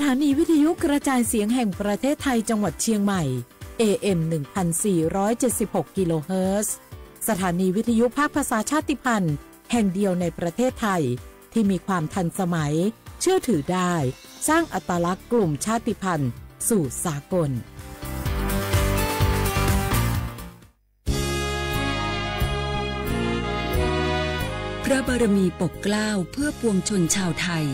สถานีวิทยุกระจายเสียงแห่งประเทศไทยจังหวัดเชียงใหม่ เอ เอ็ม หนึ่งพันสี่ร้อยเจ็ดสิบหก กิโลเฮิรตซ์ สถานีวิทยุภาคภาษาชาติพันธุ์แห่งเดียวในประเทศไทย ที่มีความทันสมัย เชื่อถือได้ สร้างอัตลักษณ์กลุ่มชาติพันธุ์สู่สากล พระบารมีปกเกล้าเพื่อปวงชนชาวไทย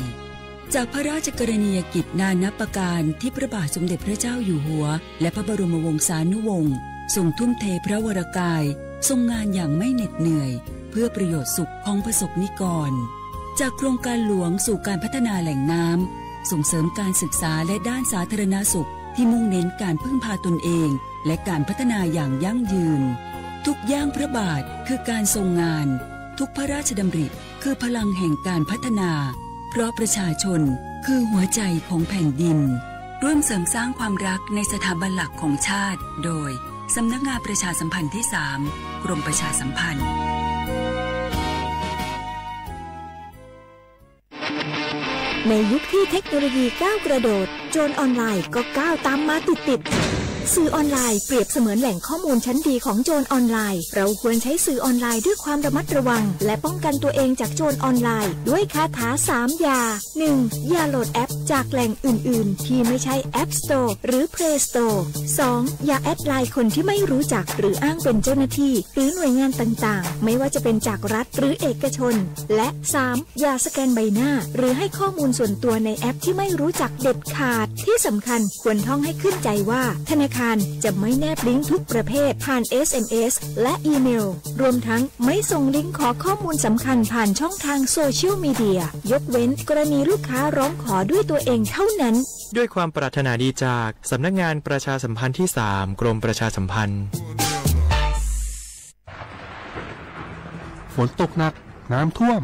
จากพระราชกรณียกิจนานับประการที่พระบาทสมเด็จพระเจ้าอยู่หัว และพระบรมวงศานุวงศ์ทรงทุ่มเทพระวรกาย ทรงงานอย่างไม่เหน็ดเหนื่อย เพื่อประโยชน์สุขของประสบนิกร จากโครงการหลวงสู่การพัฒนาแหล่งน้ำ ส่งเสริมการศึกษาและด้านสาธารณสุขที่มุ่งเน้นการพึ่งพาตนเอง และการพัฒนาอย่างยั่งยืน ทุกย่างพระบาทคือการทรงงาน ทุกพระราชดำริคือพลังแห่งการพัฒนา เพราะประชาชนคือหัวใจของแผ่นดิน ร่วมเสริมสร้างความรักในสถาบันหลักของชาติ โดย สำนักงานประชาสัมพันธ์ที่สาม กรมประชาสัมพันธ์ ในยุคที่เทคโนโลยีก้าวกระโดด โจรออนไลน์ก็ก้าวตามมาติดๆ สื่อออนไลน์เปรียบเสมือนแหล่งข้อมูลชั้นดีของโจรออนไลน์ เราควรใช้สื่อออนไลน์ด้วยความระมัดระวัง และป้องกันตัวเองจากโจรออนไลน์ ด้วยคาถาสามอย่า หนึ่ง อย่าโหลดแอปจากแหล่งอื่นๆ ที่ไม่ใช่ App Store หรือ Play Store สอง อย่าแอดไลน์คนที่ไม่รู้จัก หรืออ้างเป็นเจ้าหน้าที่ หรือหน่วยงานต่างๆ ไม่ว่าจะเป็นจากรัฐหรือเอกชน และ สาม อย่าสแกนใบหน้า หรือให้ข้อมูลส่วนตัวในแอปที่ไม่รู้จักเด็ดขาด ที่สำคัญควรท่องให้ขึ้นใจว่า ธนาคารจะไม่แนบลิงก์ทุกประเภทผ่าน เอส เอ็ม เอส และอีเมล รวมทั้งไม่ส่งลิงก์ขอข้อมูลสำคัญผ่านช่องทางโซเชียลมีเดีย ยกเว้นกรณีลูกค้าร้องขอด้วยตัวเองเท่านั้น ด้วยความปรารถนาดีจากสำนักงานประชาสัมพันธ์ที่สาม กรมประชาสัมพันธ์ ฝนตกหนัก น้ำท่วม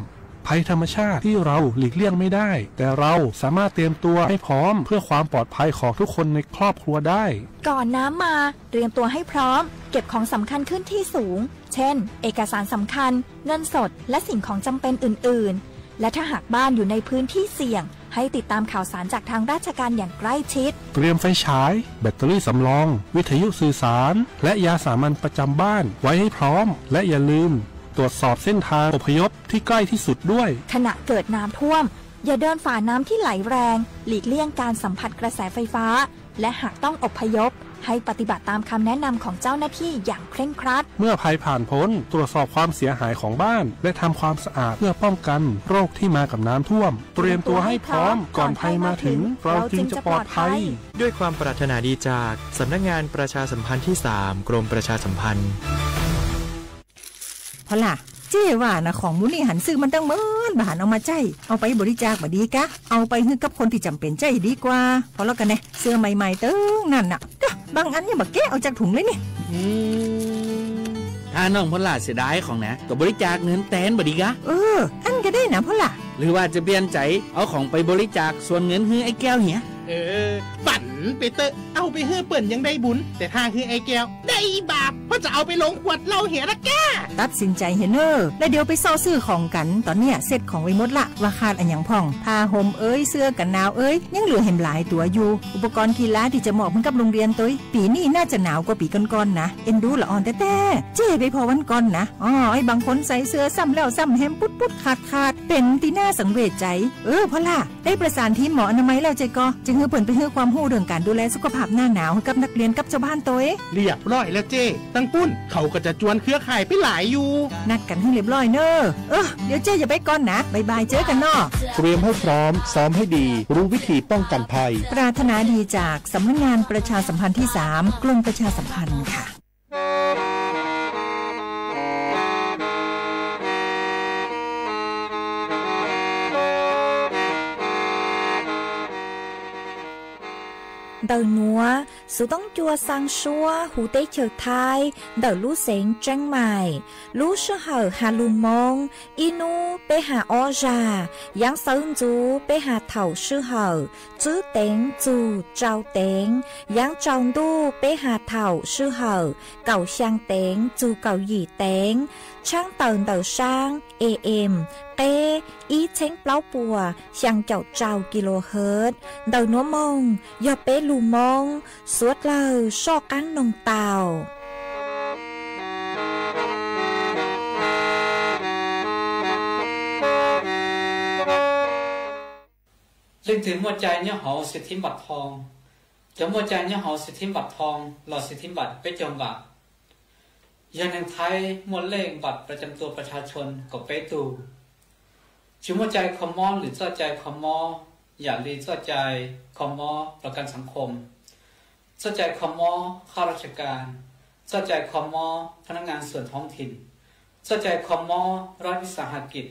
ภัยธรรมชาติที่เราหลีกเลี่ยงไม่ได้ แต่เราสามารถเตรียมตัวให้พร้อมเพื่อความปลอดภัยของทุกคนในครอบครัวได้ ก่อนน้ำมา เตรียมตัวให้พร้อม เก็บของสำคัญขึ้นที่สูง เช่น เอกสารสำคัญ เงินสด และสิ่งของจำเป็นอื่นๆ และถ้าหากบ้านอยู่ในพื้นที่เสี่ยง ให้ติดตามข่าวสารจากทางราชการอย่างใกล้ชิด เตรียมไฟฉาย แบตเตอรี่สำรอง วิทยุสื่อสาร และยาสามัญประจำบ้านไว้ให้พร้อม และอย่าลืม ตรวจสอบเส้นทางอพยพที่ใกล้ที่สุดด้วย ขณะเกิดน้ำท่วม อย่าเดินฝ่าน้ำที่ไหลแรง หลีกเลี่ยงการสัมผัสกระแสไฟฟ้า และหากต้องอพยพ ให้ปฏิบัติตามคำแนะนำของเจ้าหน้าที่อย่างเคร่งครัด เมื่อภัยผ่านพ้น ตรวจสอบความเสียหายของบ้าน และทำความสะอาดเพื่อป้องกันโรคที่มากับน้ำท่วม เตรียมตัวให้พร้อม ก่อนภัยมาถึง เราจึงจะปลอดภัย ด้วยความปรารถนาดีจากสำนักงานประชาสัมพันธ์ที่สาม กรมประชาสัมพันธ์ พอล่ะ เจ้ว่านะ ของหมู่นี่หันซื้อมันตั้งเมิน บ่หันเอามาใช้ เอาไปบริจาคบ่ดีกะ เอาไปหื้อกับคนที่จ๋ำเป็นใจ๊ดีกว่า พอแล้วกันแน่ เสื้อใหม่ๆ ตึงนั่นน่ะ เด้อ บางอันยังบ่แกะออกจากถุงเลยนี่ อืม ถ้าน้องพอลล่าเสียดายของนะ ก็บริจาคเงินแตนบ่ดีกะ เออ อันก็ได้นะพอลล่า หรือว่าจะเปลี่ยนใจเอาของไปบริจาคส่วนเงินหื้อไอ้แก้วเหีย เออ ฝันไปเต๊อะ เอาไปหื้อเปิ้นยังได้บุญ แต่ถ้าหื้อไอ้แก้ว ได้บาป เพราะจะเอาไปลงขวดเหล้าเหียละก้า ตัดสินใจเหียเน่อ แล้วเดี๋ยวไปเซาะซื้อของกัน ตอนเนี้ยเซ็ตของไว้หมดละ ว่าขาดอะหยังพ่อง ผ้าห่มเอ้ย เสื้อกันหนาวเอ้ย ยังเหลือแหมหลายตั๋วอยู่ อุปกรณ์กีฬาที่จะมอบให้กับโรงเรียนตวย ปีนี้น่าจะหนาวกว่าปีก่อนๆ นะ เอ็นดูละอ่อนแต๊ๆ เจ้ไปพ้อวันก่อนนะ อ้อย บางคนใส่เสื้อซ้ำแล้วซ้ำแหม ปุ๊ดๆ ขาดๆ เป็นตี้น่าสังเวชใจ เออ พอลล่า ได้ประสานทีมหมออนามัยแล้วใจ๊ก่อ จึงหื้อเปิ้นไปหื้อความรู้เรื่องการดูแลสุขภาพหน้าหนาวให้กับนักเรียนกับชาวบ้านตวย เรียบร้อยแล้วเจ้ ตังปุ้น เขาก็จะจวนเครือข่ายไปหลายอยู่ นัดกันหื้อเรียบร้อยเน่อ เออ เดี๋ยวเจ้อย่าไปก่อนนะ บ๊ายบาย เจอกันเนาะ เตรียมให้พร้อม ซ้อมให้ดี รู้วิธีป้องกันภัย ปรารถนาดีจากสำนักงานประชาสัมพันธ์ที่สาม กรมประชาสัมพันธ์ค่ะ Ntawm nuav, xuv toob cua xaa suab huv teb chaws Thaib ntawm lub xeev Tseeb Maim. Lub sij hawm has lug Moob, ib nub peb has ob zag, yaav sawv ntxuv peb has thaum sij hawm tswb teev txug tsau teev, yaav tsau ntuj peb has thaum sij hawm kaum xyaa teev txug kaum yim teev. Tshaab tawm ntawm saab A M qeb ib txheeb plaub puas xyaa caum rau kilohertz. Ntawm nuav moog yog peb lug Moob suav dlawg soj qaab noog tau. Leej twg muaj cai nyob hauv xi thiv npam thoo? Cov muaj cai nyob hauv xi thiv npam thoo los xi thiv npam peb caug npam, yog neeg Thaib muaj lej npam pras cam tua pas tshaj tshua kaum peb tug. Tsis muaj cai kho mob lwm txoj cai kho mob, yam li txoj cai kho mob pras kam xaav khom, txoj cai kho mob khab raj tsha kas, txoj cai kho mob phab nab ngaa xuam thoob thim, txoj cai kho mob raj vij xas ha kim,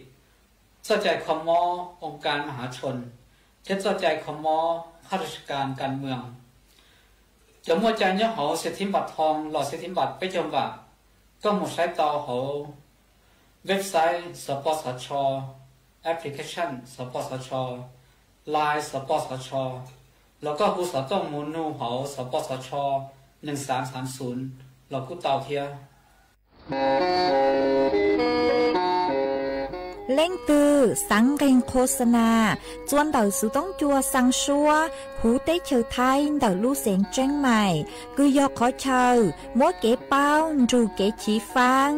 txoj cai kho mob oo kas ma hav tshoo, thiab txoj cai kho mob khab raj tsha kas kas moos. Cov muaj cai nyob hauv xi thiv npam thoo los xi thiv npam peb caug npam, koj moog saib tau hauv website xov pos xov tsho, application xov pos xov tsho, line xov pos xov tsho, los koj hu xov tooj moog nug hauv xov pos xov tsho neeg xaav xaav xum los kuj tau thiab. Leej twg xaav nqeeg qho xa nas txua ntawm xuv toob cua xaa suab huv teb chaws Thaib ntawm lub xeev Tseeb Mais, kws yog qhov chaw muab kev paub nrug kev chiv faab,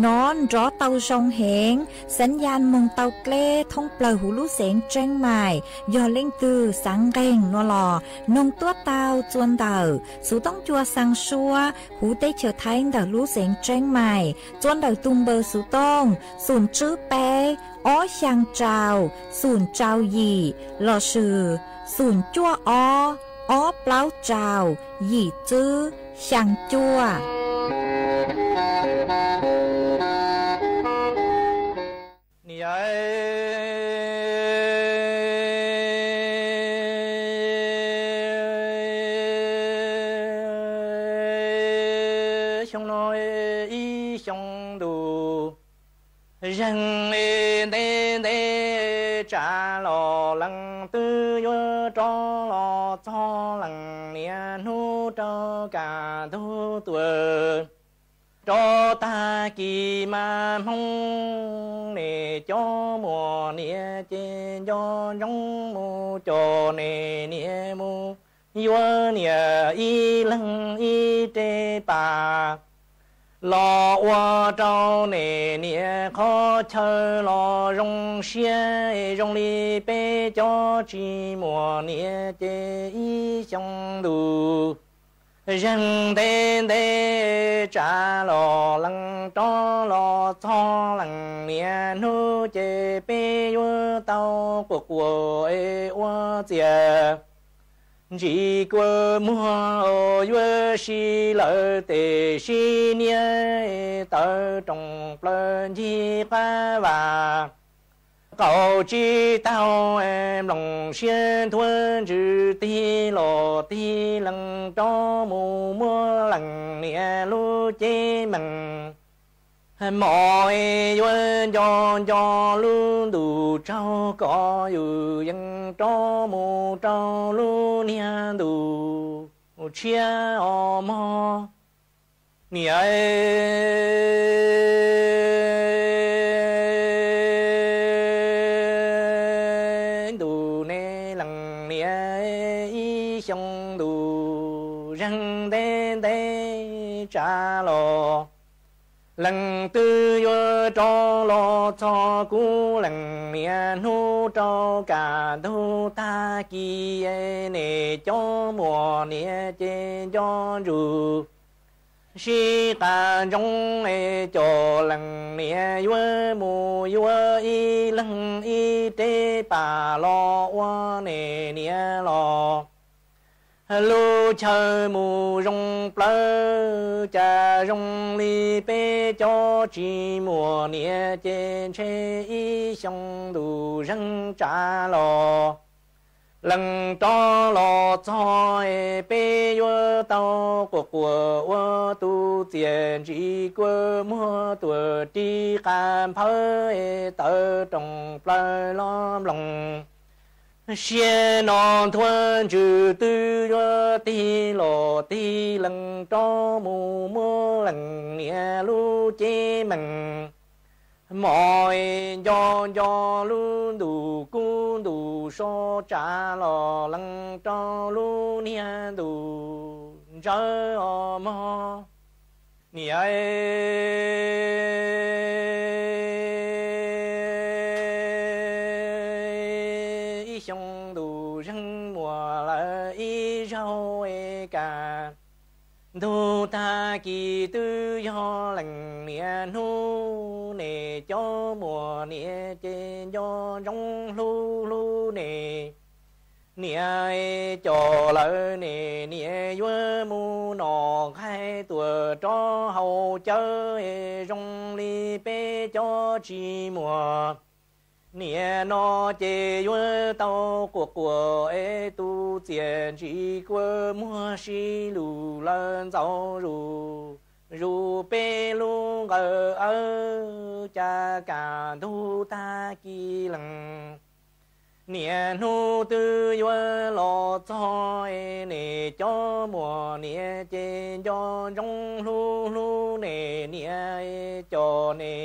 nov nrov tau zoo heev, xaav yaj moog tau dleb thoob plawg huv lub xeev Tseeb Mais. Yog leej twg xaav nqeeg nuav los noog tuab tau txua ntawm xuv toob cua xaa suab huv teb chaws Thaib ntawm lub xeev Tseeb Mais, txua ntawm tug npawb xuv tooj xum tswb peb ob xyaa rau xum rau yim lossis xum cuaj ob ob plaub rau yim tswb xyaa cuaj. Niam, xyoo no ib xyoo ntus zeeg ntev ntev tsav los leej twg yuav rov los txog leej niam hnub rau kaj ntug tuaj. Rov tag kis mas Hmoob nej cov muam niam ces nco ntsoov mus coj nej niam mus yuav niam ib leeg ib reb pas los ua rau nej niam qhov chaw los zoo siab zoo li peb cov tsis muaj niam ces ib xyoo ntus zeeg ntev ntev tsav los leej rov los txog leej niam hnub ces peb yuav tau quas quas es ua txias ntsis kua muag yuav sib lawv tes sib niab tawv rooj plaws ncig qab vas. Qaum tsis taug mloog siab nthuav ntsws tig los tig leej rov mus muab leej niam lub cev meej. Mom yuav nco nco lub ntuj tsaug kom yus yeej rov mus rau lub niag ntuj tshiab os mog. Niam, ntuj ne leej niam ib xyoo ntuj zeeg ntev ntev tsav los leej twg yuav rov los txog kuv leej niam hnub rau kaj ntug tag kis nej cov muam niam ces nco ntsws sib qas ntsoov es coj leej niam yuav mus yuav ib leeg ib reb pas los ua nej niam los lub chaw mus zoo plawv cas zoo li peb cov tsis muaj niam ces ntshe ib xyoo ntuj zeeg tsav los leej rov los txog es peb yuav tau quas quas ua tus txias ntsis kua muag tuaj ris qas nphawv es tawv rooj plaws los mloog. Siab no nthuav ntsws twb yuav tig los tig leej rov mus muab leej niam lub cev meej. Mos nco nco lub ntuj kub ntuj so tsav los lees rau lub niag ntuj ntsawv os mog. Niam, ib xyoo ntuj zeeg muaj lawm ib zaug es kaj ntug tag kis twb yog leej niam hnub ne, cov muaj niam ces nco ntsoov hlub hlub ne. Niam coj lawm ne, niam yuav mus noj nqaij tuaj rov haus cawv es zoo li peb cov tsis muaj niam no ces yuav tau quaj quaj es tus txiaj ntsim kua muag sib lug lawm ntxaus zuj zus peb lub nqawm awb cas kaj ntug tag kis leej niam hnub twb yuav los txog es ne, cov muaj niam ces nco ntsoov hlub hlub ne, niam coj ne.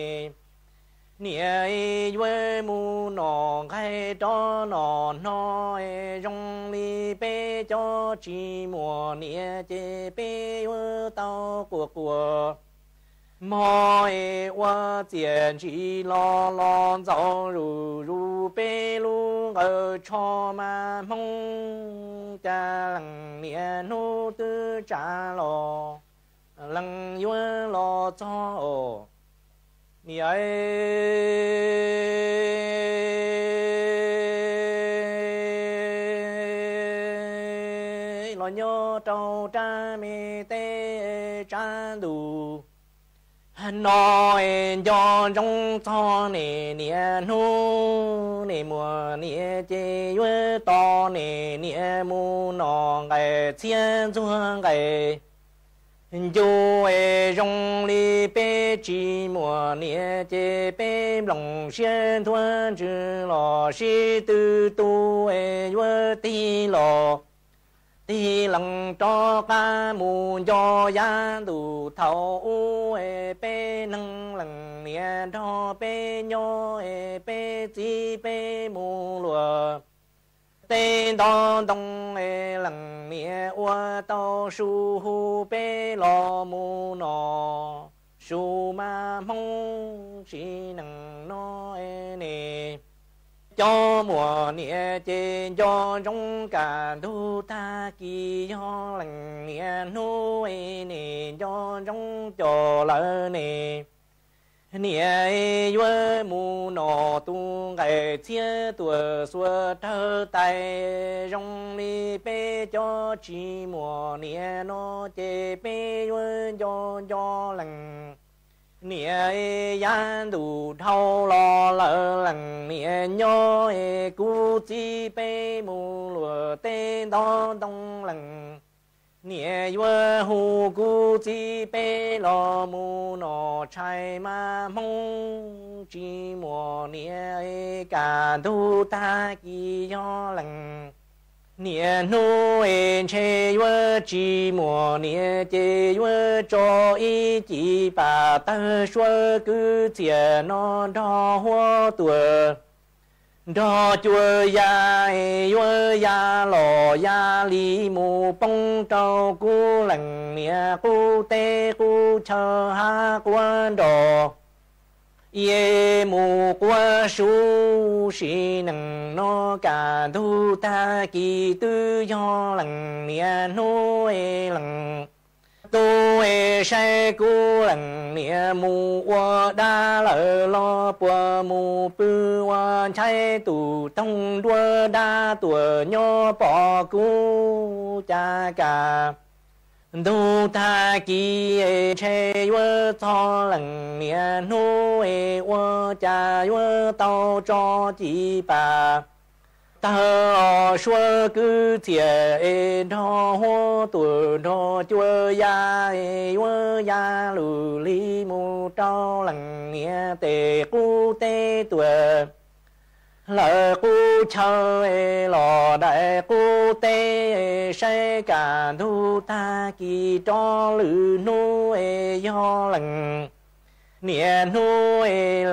Niam yuav mus noj nqaij rov noj hno es zoo li peb cov tsis muaj niam ces peb yuav tau quaj quaj mog es ua txiaj ntsim los los ntxaus zuj zus peb lub nqawm tsho mas Hmoob cas leej niam hnub twb tsav los leej yuav los txog os. Niam, los nyob rau rab me teb tsab ntuj no es nco ntsoov txog ne, niam hnub ne muaj niam ces yuav tos ne, niam mus noj nqaij txhiab ntxuag nqaij ncu es zoo li peb tsis muaj niam ces peb nplooj siab ntuag ntsws los sib tw tu es yuav tig los tig lees rov qab mus nco yav ntuj thaum ub es peb neeg leej niam nrog peb nyob es peb txiv peb mus luaj teb nto ntoo es leej niam ua tau su hu peb los mus noj su mas Hmoob tsis neej no es ne. Cov muaj niam ces nco ntsoov kaj ntug tag kis yog leej niam hnub es ne, nco ntsoov coj lawm ne. Niam yuav mus noj tus nqaij txhiab tuaj xuas rawg tais zoo li peb cov tsis muaj niam no ces peb yuav nco nco leej niam. Yav ntuj dhau los lawm leej niam nyob es kuv txiv peb mus luaj teb nto ntoo leej niam yuav hu kuv txiv peb los mus noj tshais mas Hmoob tsis muaj niam kaj ntug tag kis yog leej niam hnub es ntshe yuav tsis muaj niam ces yuav tso ib ci pam tawg suab kwv txhiaj no nrog huab tuaj nrog cua ya es yuav ya los ya li mus poob rau kuv leej niam qub teb qub chaw hav quav nroj. Es mus quav su sim neej no kaj ntug tag kis twb yog leej niam hnub es leej tub es saib kuv leej niam mus ua dab lawm los puas mus pw ua nchaib tus toog nruab dab tuaj nyob pom kuv cas kaj ntug tag kis es ntshe yuav txog leej niam hnub es ua cas yuav tau tso ci pam tawg los suab kwv txhiaj es nrog huab tuaj nrog cua ya es yuav ya lus li mus rau leej niam tej qub teb tuaj lawm qub chaw es los daim qub teb es saib kaj ntug tag kis rov lwm hnub es yog leej Niaj hnub leej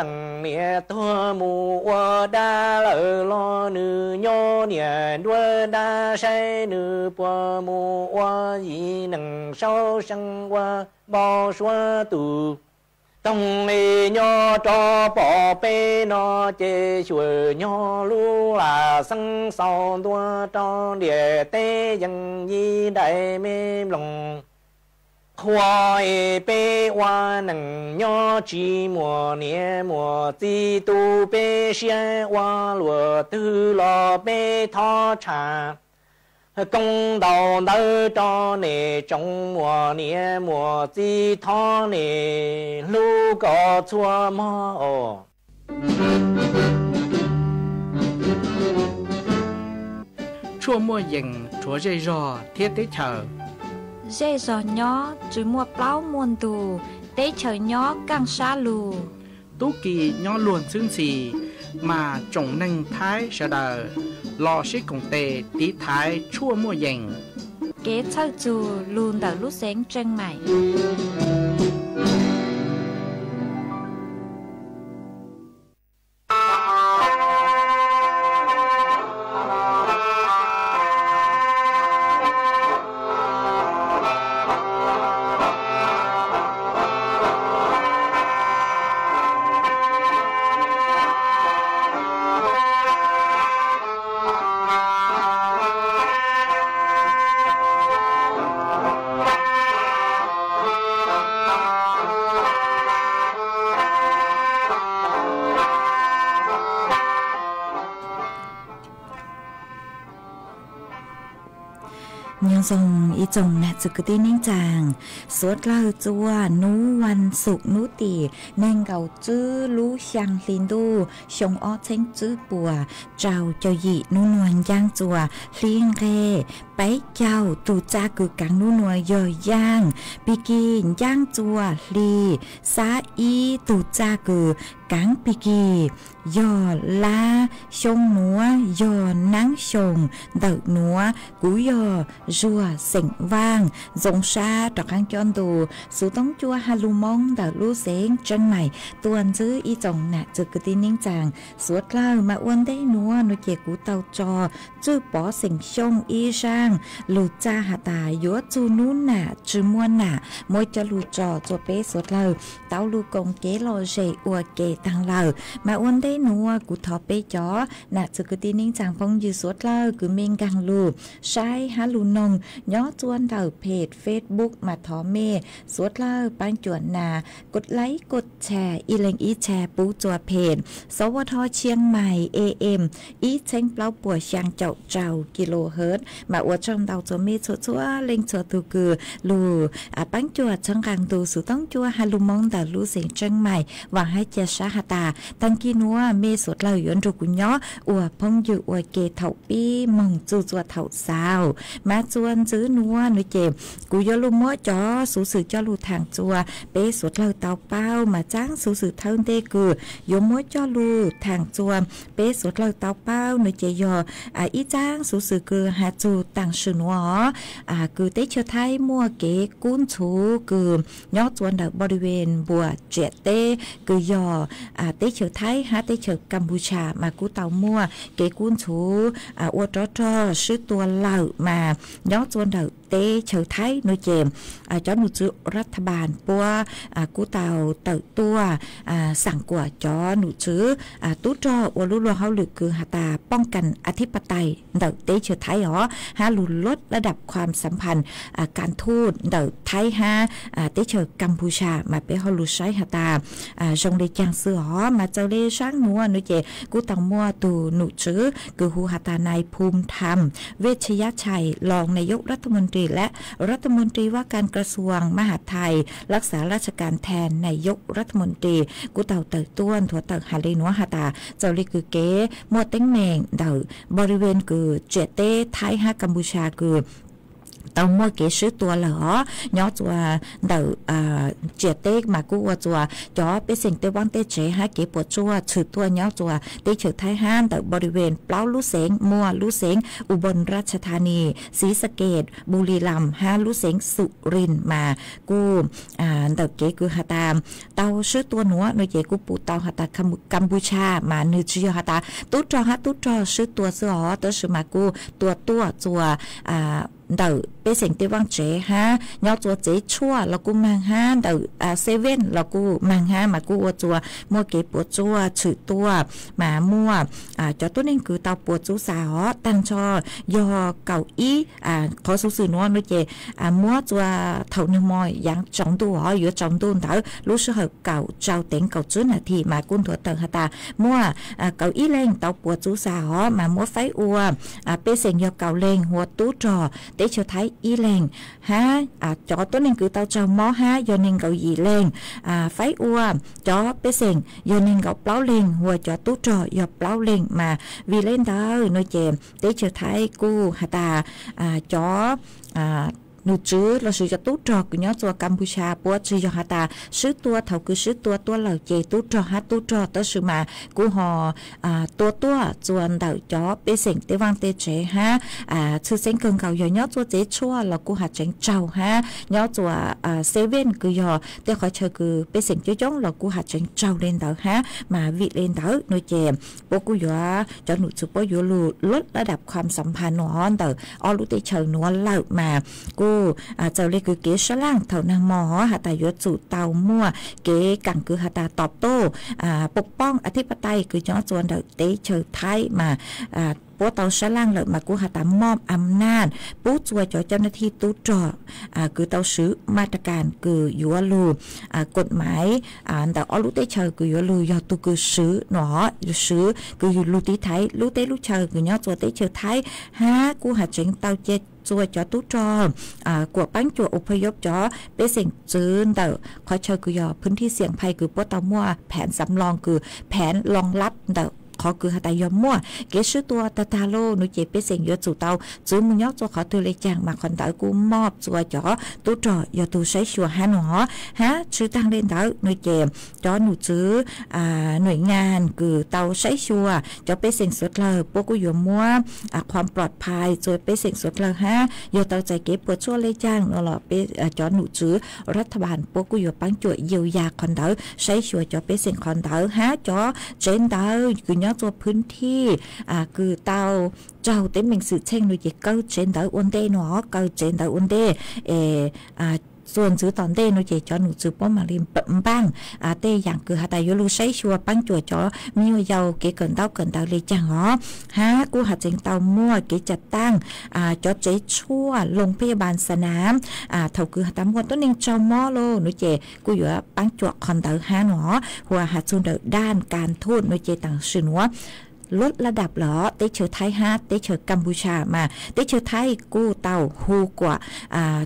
niam tuag mus ua dab lawm los nws nyob niaj nruab dab saib nws puas mus ua yim neeg saub seej ua npau suav tus toog nyob rov pom peb no ces xyuam nyob lub lam xeeb xaus ntua rau ntiaj teb yeej yim daim me nplooj qhua. Peb ua neeg nyob tsis muaj niam muaj txiv tu peb siab ua luaj twg los peb thov tshaj koob ntaus ntawv rau nej tsoom muaj niam muaj txiv, thov nej hlub kom txhua hmo os. Tshuaj muaj yees rhuav zej zog thiab teb chaws. Zej zog nyob tsis muaj plaub muaj ntug, teb chaws nyob kaj sab lug. Tub ki nyob luag ntxhwb ntxhi, mas tsoom neeg Thaib sawv daws los sib koom tes tiv thaiv tshuaj muaj yees. Kev txhawj txug lug ntawm lub xeev Tseej Maim. Nyob zoo ib tsoom nam txiv kwv tij neej tsaa, suav dlawg txua nub vas xuv nub tim neeg nkaum tswb lub xyaa hli ntuj xyoo ob txheeb tswb puas rau caum yim, nub nuav ncaaj txua hli nqeg peb caug tug txaj kws kaav nub nuav yog yaaj pig kig, ncaaj txua hli xab ib tug txaj kws kaav pig kig yog lab, xyoo nuav yog naab xyoo ntawm nuav, kuv yog Zuag xeem Vaaj, zoo sab rov qaab coj ntu xuv toob cua ha lug Moob ntawm lub xeev Tseeb Maim tuaj ntsib ib tsoom nam txiv kwv tij neej tsaa suav dlawg. Mas ua ntej nuav nuav ces kuv tau tso Txwj Pov xeem Xyooj ib zaaj lug txaj has tas yuav txug nub nam tsi muaj nam, muab coj lug tso tsua peb suav dlawg tau lug koom kev lom zem ua ke taag lawm. Mas ua ntej nuav kuv thov peb cov nam txiv kwv tij neej tsaa phooj ywg suav dlawg kws mej nkaag lug saib hab lug noog nyob tsua ntawm peg Facebook mas thov mej suav dlawg paab cuam nas kod like kod share ib leeg ib share pub tsua peg S W T Chiang Mai A M ib txheeb plaub puas xyaa caum rau kilohertz. Mas ua tsaug ntau tsua mej txhua txhua leej txhua tug kws lug paab cuam txhawb nqaa ntu xuv toob cua ha lug Moob ntawm lub xeev Tseeb Maim. Vaam hab ca sab has tas taag kis nuav mej suav dlawg yuav nrug kuv nyob ua phooj ywg ua ke thaum pib moog txug tsua thaum xaus. Mas tsua ntswb nuav nuav ces kuv yuav lug muab cov xuv xwm coj lug thaam tsua peb suav dlawg tau paub. Mas tsaab xuv xwm thawj ntej kws yuav muab coj lug thaam tsua peb suav dlawg tau paub nuav ces yog ib tsaab xuv xwm kws has txug taam sim nuav kws teb chaws Thaib muaj kev kub ntxhuv kws nyob tsua ntawm boriven npuas tsiam teb kws yog teb chaws Thaib hab teb chaws Kampuchea mas kuj tau muaj kev kub ntxhuv ua rov rog swb tua lawm. Mas nyob tsua ntawm teb chaws Thaib nuav ces cov nom tswv รัฐบาล puab kuj tau tawm tuaj xaam kuam cov nom tswv tub rog ua lub luag hauj lwm kws has tas ป้องกันอธิปไตย ntawm teb chaws Thaib os hab lug ลดระดับความสัมพันธ์ การทูต ntawm Thaib hab teb chaws Kampuchea mas peb ho lug saib has tas zoo le caag xwb os. Mas txawm le zaab nuav nuav ces kuj tau muaj tug nom tswv kws hu has tas nai Phum Tham Vej Chayachai รองนายกรัฐมนตรี และรัฐมนตรีว่าการกระทรวงมหาดไทย รักษาราชการแทนนายกรัฐมนตรี kuj tau tawm tuaj nthuav tawm has le nuav has tas txawm le kws kev muaj teeb meem ntawm boriven kws tsiam teb Thaib hab Kampuchea kws tau muaj kev swb tua lawm os. Nyob txuas ntawm tsiaj teb mas kuj ua txuas cov pej xeem tej vaaj tej tsev hab kev puas tsuaj tshwm tuaj nyob txuas teb chaws Thaib hab ntawm npau li ven plaub lub xeev muaj lub xeev Ubon Ratchathani, Xi Saket, Buli Lam hab lub xeev Xu Rin mas kuj ntawm kev kws has tas tau swb tua nuav no ces kuj pum tau has tas Kampuchia mas nwg tsi yog has tas tub rog hab tub rog swb tua xwb os, tab sis mas kuj tua tuaj txuas ntawm pej xeem tej vaaj tsev hab nyob txuas tsev tshuaj los kuj maag hab ntawm seven los kuj maag hab mas kuj ua txuas muaj kev puas tsuaj tshwm tuaj mas muaj cov tuab neeg kws tau puas txub xa os taag nrho yog kaum ib. Qhov xuv xwm nuav no ces muab txuas thaum nwg mo yaav tsaus ntuj os, yuav tsaus ntuj ntawd lub sij hawm kaum rau teev kaum tsib nas this mas kuj nthuav tawm has tas muaj kaum ib leeg tau puas txub xa os mas muab faib ua pej xeem yog kaum leeg hu ua tub rog teb chaws Thaib ib leeg hab cov tuab neeg kws tau raug mob hab yog neeg nkaum yim leeg, faib ua cov pej xeem yog neeg nkaum plaub leeg hu ua cov tub rog yog plaub leeg mas vim le ntawd no ces teb chaws Thaib kuj has tas cov num tswv lossis cov tub rog kws nyob txuas Kampuchia puab tsi yog has tas swb tua, thaum kws swb tua tuaj lawm ces tub rog hab tub rog, tab sis mas kuj ho tua tuaj txuas ntawm cov pej xeem tej vaaj tej tsev hab tshwj xeeb kawg nkaus yog nyob txuas tsev tshuaj los kuj has tseev tsaug hab nyob txuas seven kws yog tej qhov chaw kws pej xeem coob coob los kuj has tseev tsaug le ntawd hab mas vim le ntawd no ces puab kuj yuav cov num tswv puab yuav lug lub lab dam kham xam phas nuav ntawm ob lub teb chaws nuav lawm mas kuj txawm le kws kev sab laaj thaum nag mo has tas yuav tsum tau muaj kev kaam kws has tas tom toj pov poob a thib pas tais kws nyob txuas ntawm teb chaws Thaib mas puab tau sab laaj lawm mas kuj has tas mob am naj pub txuas cov cov na thij tub rog kws tau swv maj tas kas kws yuav lug kuam maiv ntawm ob lub teb chaws kws yuav lug yog tug kws swv no, swv kws yug lug tiv thaiv lub teb lub chaw kws nyob txuas teb chaws Thaib hab kuj has tseev tau cia txuas cov tub rog kuam paab cuam u phaj yov cov pej xeem txwv ntawm qhov chaw kws yog phwv thij xiam phais kws puab tau muaj pheev xam loo kws pheev loo lab ntawm qhov kws has tas yog muaj kev swb tua tag tag lauj no ces pej xeem yuav tsum tau txwv moog nyob txuas qhov twg le caag mas qhov ntawd kuj mob txuas cov tub rog yog tug saib xyuas hab no hab tsi taag le ntawd no ces cov num tswv nuim nyaas kws tau saib xyuas cov pej xeem suav dlawg puab kuj yuav muab qhuam plom phais txuas pej xeem suav dlawg hab yog tau txais kev puas tsuaj le caag no los cov num tswv ras tha npas puab kuj yuav paab cuam yau ya qhov ntawd saib xyuas cov pej xeem qhov ntawd hab cov tsev ntawv kws nyob txuas phwv thij kws tau raug teeb meem xwm txheej no ces kaw tsev ntawv ua ntej no, kaw tsev ntawv ua ntej es txuas ntxwv tom ntej no ces cov num tswv puab maam le npaaj tej yaam kws has tas yuav lug saib xyuas paab cuam cov me nyuam yaus kev kawm ntaub kawm ntawv le caag os hab kuj has tseev tau muaj kev ca taaj cov tsev tshuaj loo phaj yaj npas xa nam thaum kws has tas muaj tuab neeg raug mob lauj no ces kuj yuav paab cuam qhov ntawd hab no hu has txug ntawm daj kas thuj no ces tam sim nuav lub lab dam los teb chaws Thaib hab teb chaws Kampuchia mas teb chaws Thaib kuj tau hu kuam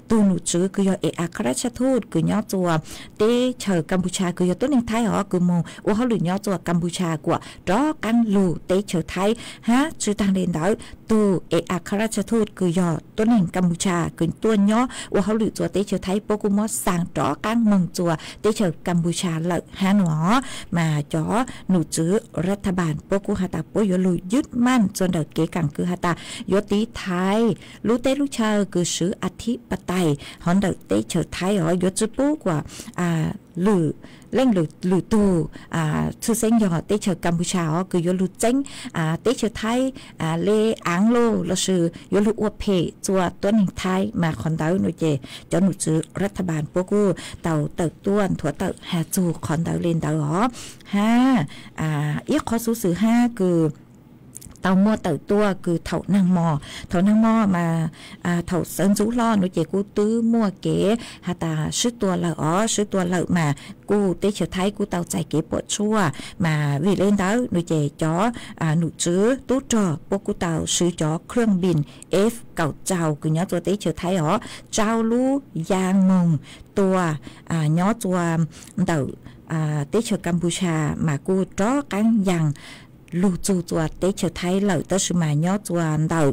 tug num tswv kws yog e a kha raj tsaj thuj kws nyob txuas teb chaws Kampuchia kws yog tuab neeg Thaib os kws moog ua hauj lwm nyob txuas Kampuchia kuam rov qaab lug teb chaws Thaib hab tsi taag le ntawd tug e a kha raj tsaj thuj kws yog tuab neeg Kampuchia kws tuaj nyob ua hauj lwm txuas teb chaws Thaib puab kuj muab xaa rov qaab moog txuas teb chaws Kampuchia lawm hab no mas cov num tswv ras tha npas puab kuj has tas puab yuav lug ywj maaj txuas ntawm kev kaam kws has tas yuav tiv thaiv lub teb lub chaw kws swv a thib pas tais hov ntawm teb chaws Thaib os yuav tsi pub kuam lwm leej lwm tug tshwj xeeb yog teb chaws Kampuchia os kws yuav lug txeeb teb chaws Thaib le aav lauj lossis yuav lug ua phem txuas tuab neeg Thaib mas qhov ntawd no ces cov num tswv ras tha npas puab kuj tau tawm tuaj nthuav tawm has txug qhov ntawd le ntawd os hab ib qhov xuv xwm hab kws tau muaj tawm tuaj kws thaum nag mo, thaum nag mo mas thaum sawv ntxuv hlo no ces kuj twb muaj kev has tas swb tua lawm os, swb tua lawm mas kuj teb chaws Thaib kuj tau txais kev puam tsuaj mas vim le ntawd no ces cov num tswv tub rog puab kuj tau swv cov khwj npin F kaum rau kws nyob txuas teb chaws Thaib os rau lub yaa moog tua nyob txuas ntawm teb chaws Kampuchia mas kuj rov qaab yaa lug txug txua teb chaws Thaib lawm, tab sis mas nyob txua ntawm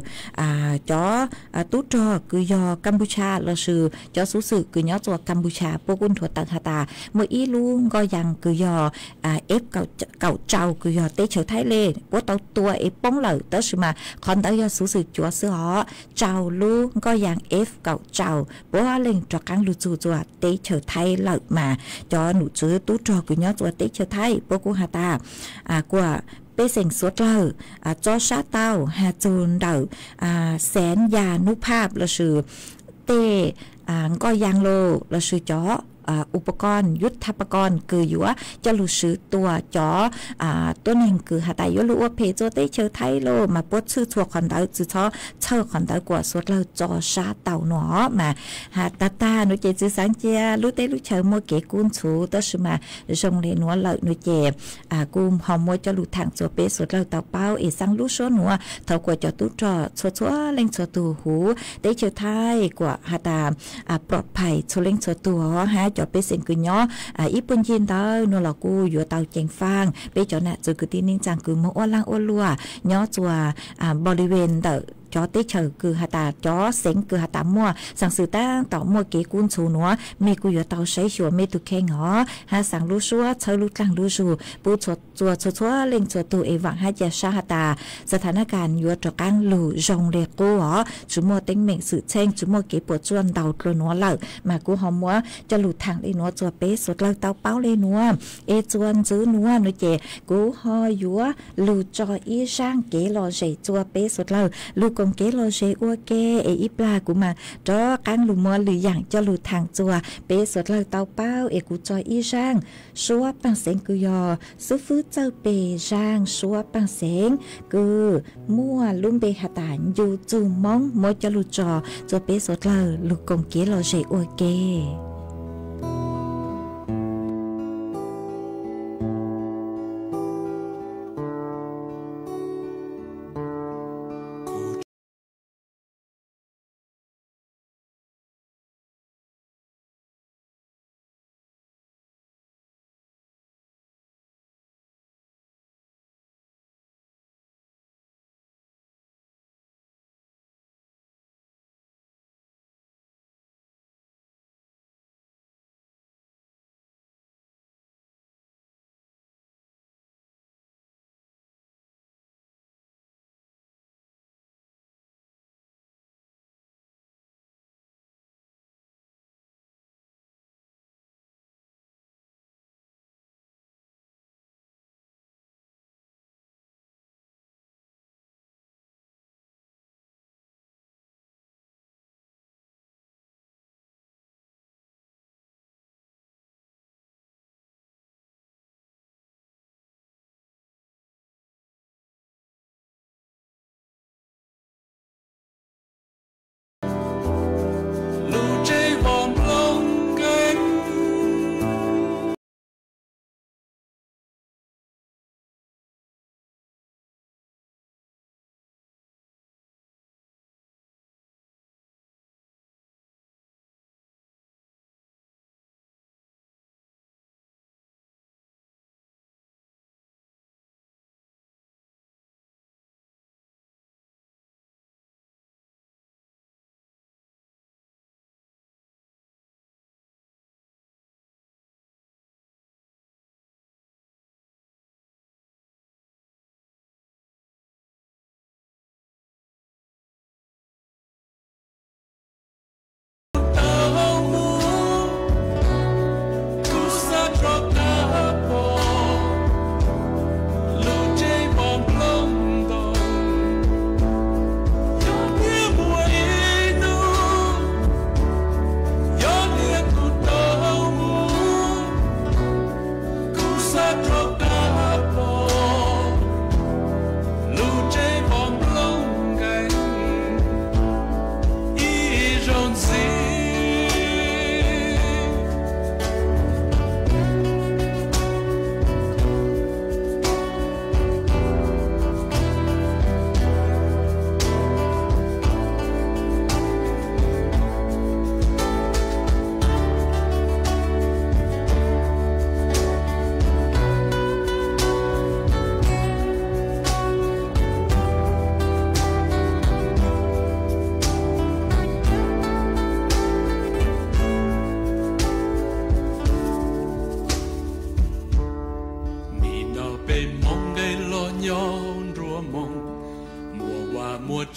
cov tub rog kws yog Kampuchea lossis cov xuv xwm kws nyob txua Kampuchea puab kuj nthuav tawm has tas muaj ib lub nkoj yaa kws yog F kaum tsau kws yog teb chaws Thaib le puab tau tua es poob lawm, tab sis mas qhov ntawd yog xuv xwm cuav xwb os. Tsau lub nkoj yaa F kaum tsau puab leej rov qaab lug txug txua teb chaws Thaib lawm mas cov num tswv tub rog kws nyob txua teb chaws Thaib puab kuj has tas kuas pej xeem suav dlawg tso sab tau has txug ntawm xeev ya nub phaj lossis tej nkoj yaa los lossis cov upakorn, yuthapakon kws yuav coj lug swv tua cov tuab neeg kws has tas yuav lug ua phem txua teb chaws Thaib los mas puab txhwj txhua qhov ntawd, tsi txhob txhawj qhov ntawd kuas suav dlawg tso sab tau nuav mas has tas tag nuav ces tsi xaav cia lub teb lub chaw muaj kev kub ntxhuv, tab sis mas zoo le nuav lawm nuav ces kuj ho muab coj lug thaam txua peb suav dlawg tau paub es xaa lub suab nuav thaus kuas cov tub rog txhua txhua leej txhua tug huv teb chaws Thaib kuas has tas ploj phais txhua leej txhua tug hab cov pej xeem kws nyob ib puag ncig ntawd nuav los kuj yuav tau ceev faaj. Peb cov nam txwv kwv tij neej tsaa kws moog ua laaj ua luam nyob txua npo li ven ntawm cov teb chaws kws has tas cov xeev kws has tas muaj xaa xwm taab tom muaj kev kub ntxhuv nuav, mej kuj yuav tau saib xyuas mej tug kheej os hab xaa lub suab txhawb lub dlaag lub zug pub txhua txhua txhua leej txhua tug es vaam hab ca sab has tas xa tha nab kas yuav rov qaab lug zoo le qub os, tsi muaj teeb meem xwm txheej, tsi muaj kev puam tsuaj ntau dlua nuav lawm mas kuv ho muab coj lug thaam le nuav txua peb suav dlawg tau paub le nuav. Es txua ntxiv nuav nuav ces kuv ho yuav lug tso ib zaaj kev lom zem txua peb suav dlawg lug koom kev lom zem ua ke es ib plag kuv mas rov qaab lug muab lwm yaam coj lug thaam txua peb suav dlawg tau paub es kuv tso ib zaaj suab paaj xeev kws yog xwb fwb txawj peg zaaj suab paaj xeev kws muaj lub npe has tas ncu txug Moob muab coj lug tso txua peb suav dlawg lug koom kev lom zem ua ke.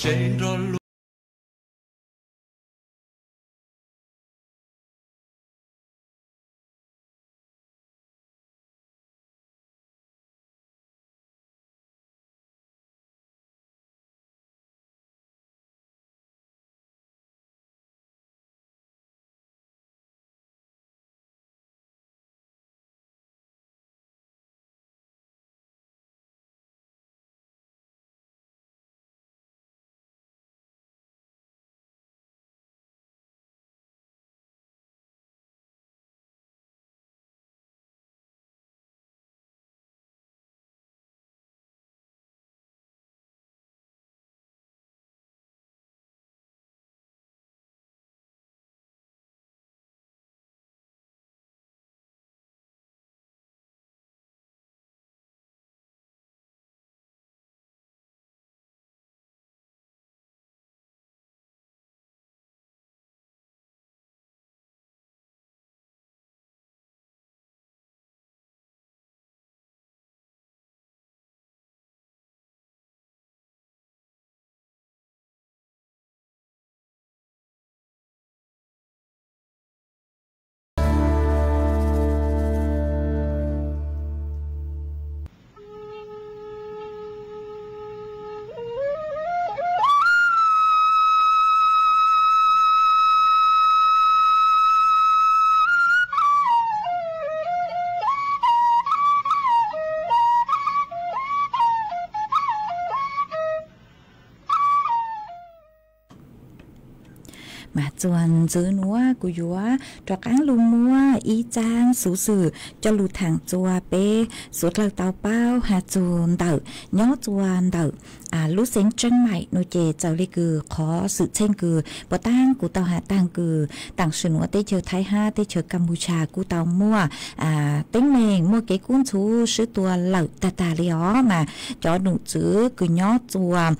tsev nrog luag. Mas txuas ntxiv nuav kuv yuav rov qaab lug muab ib tsaab xuv xwm coj lug thaam txuas peb suav dlawg tau paub has txug ntawm nyob txuas ntawm lub xeev Tseeb Maim nuav ces txawm le kws qhov xwm txheej kws puag taag kuv tau has taag kws taam sim nuav teb chaws Thaib hab teb chaws Kapucia kuj tau muaj teeb meem muaj kev kub ntxhuv sib tua lawm tag tag le os mas cov num tswv kws nyob txuas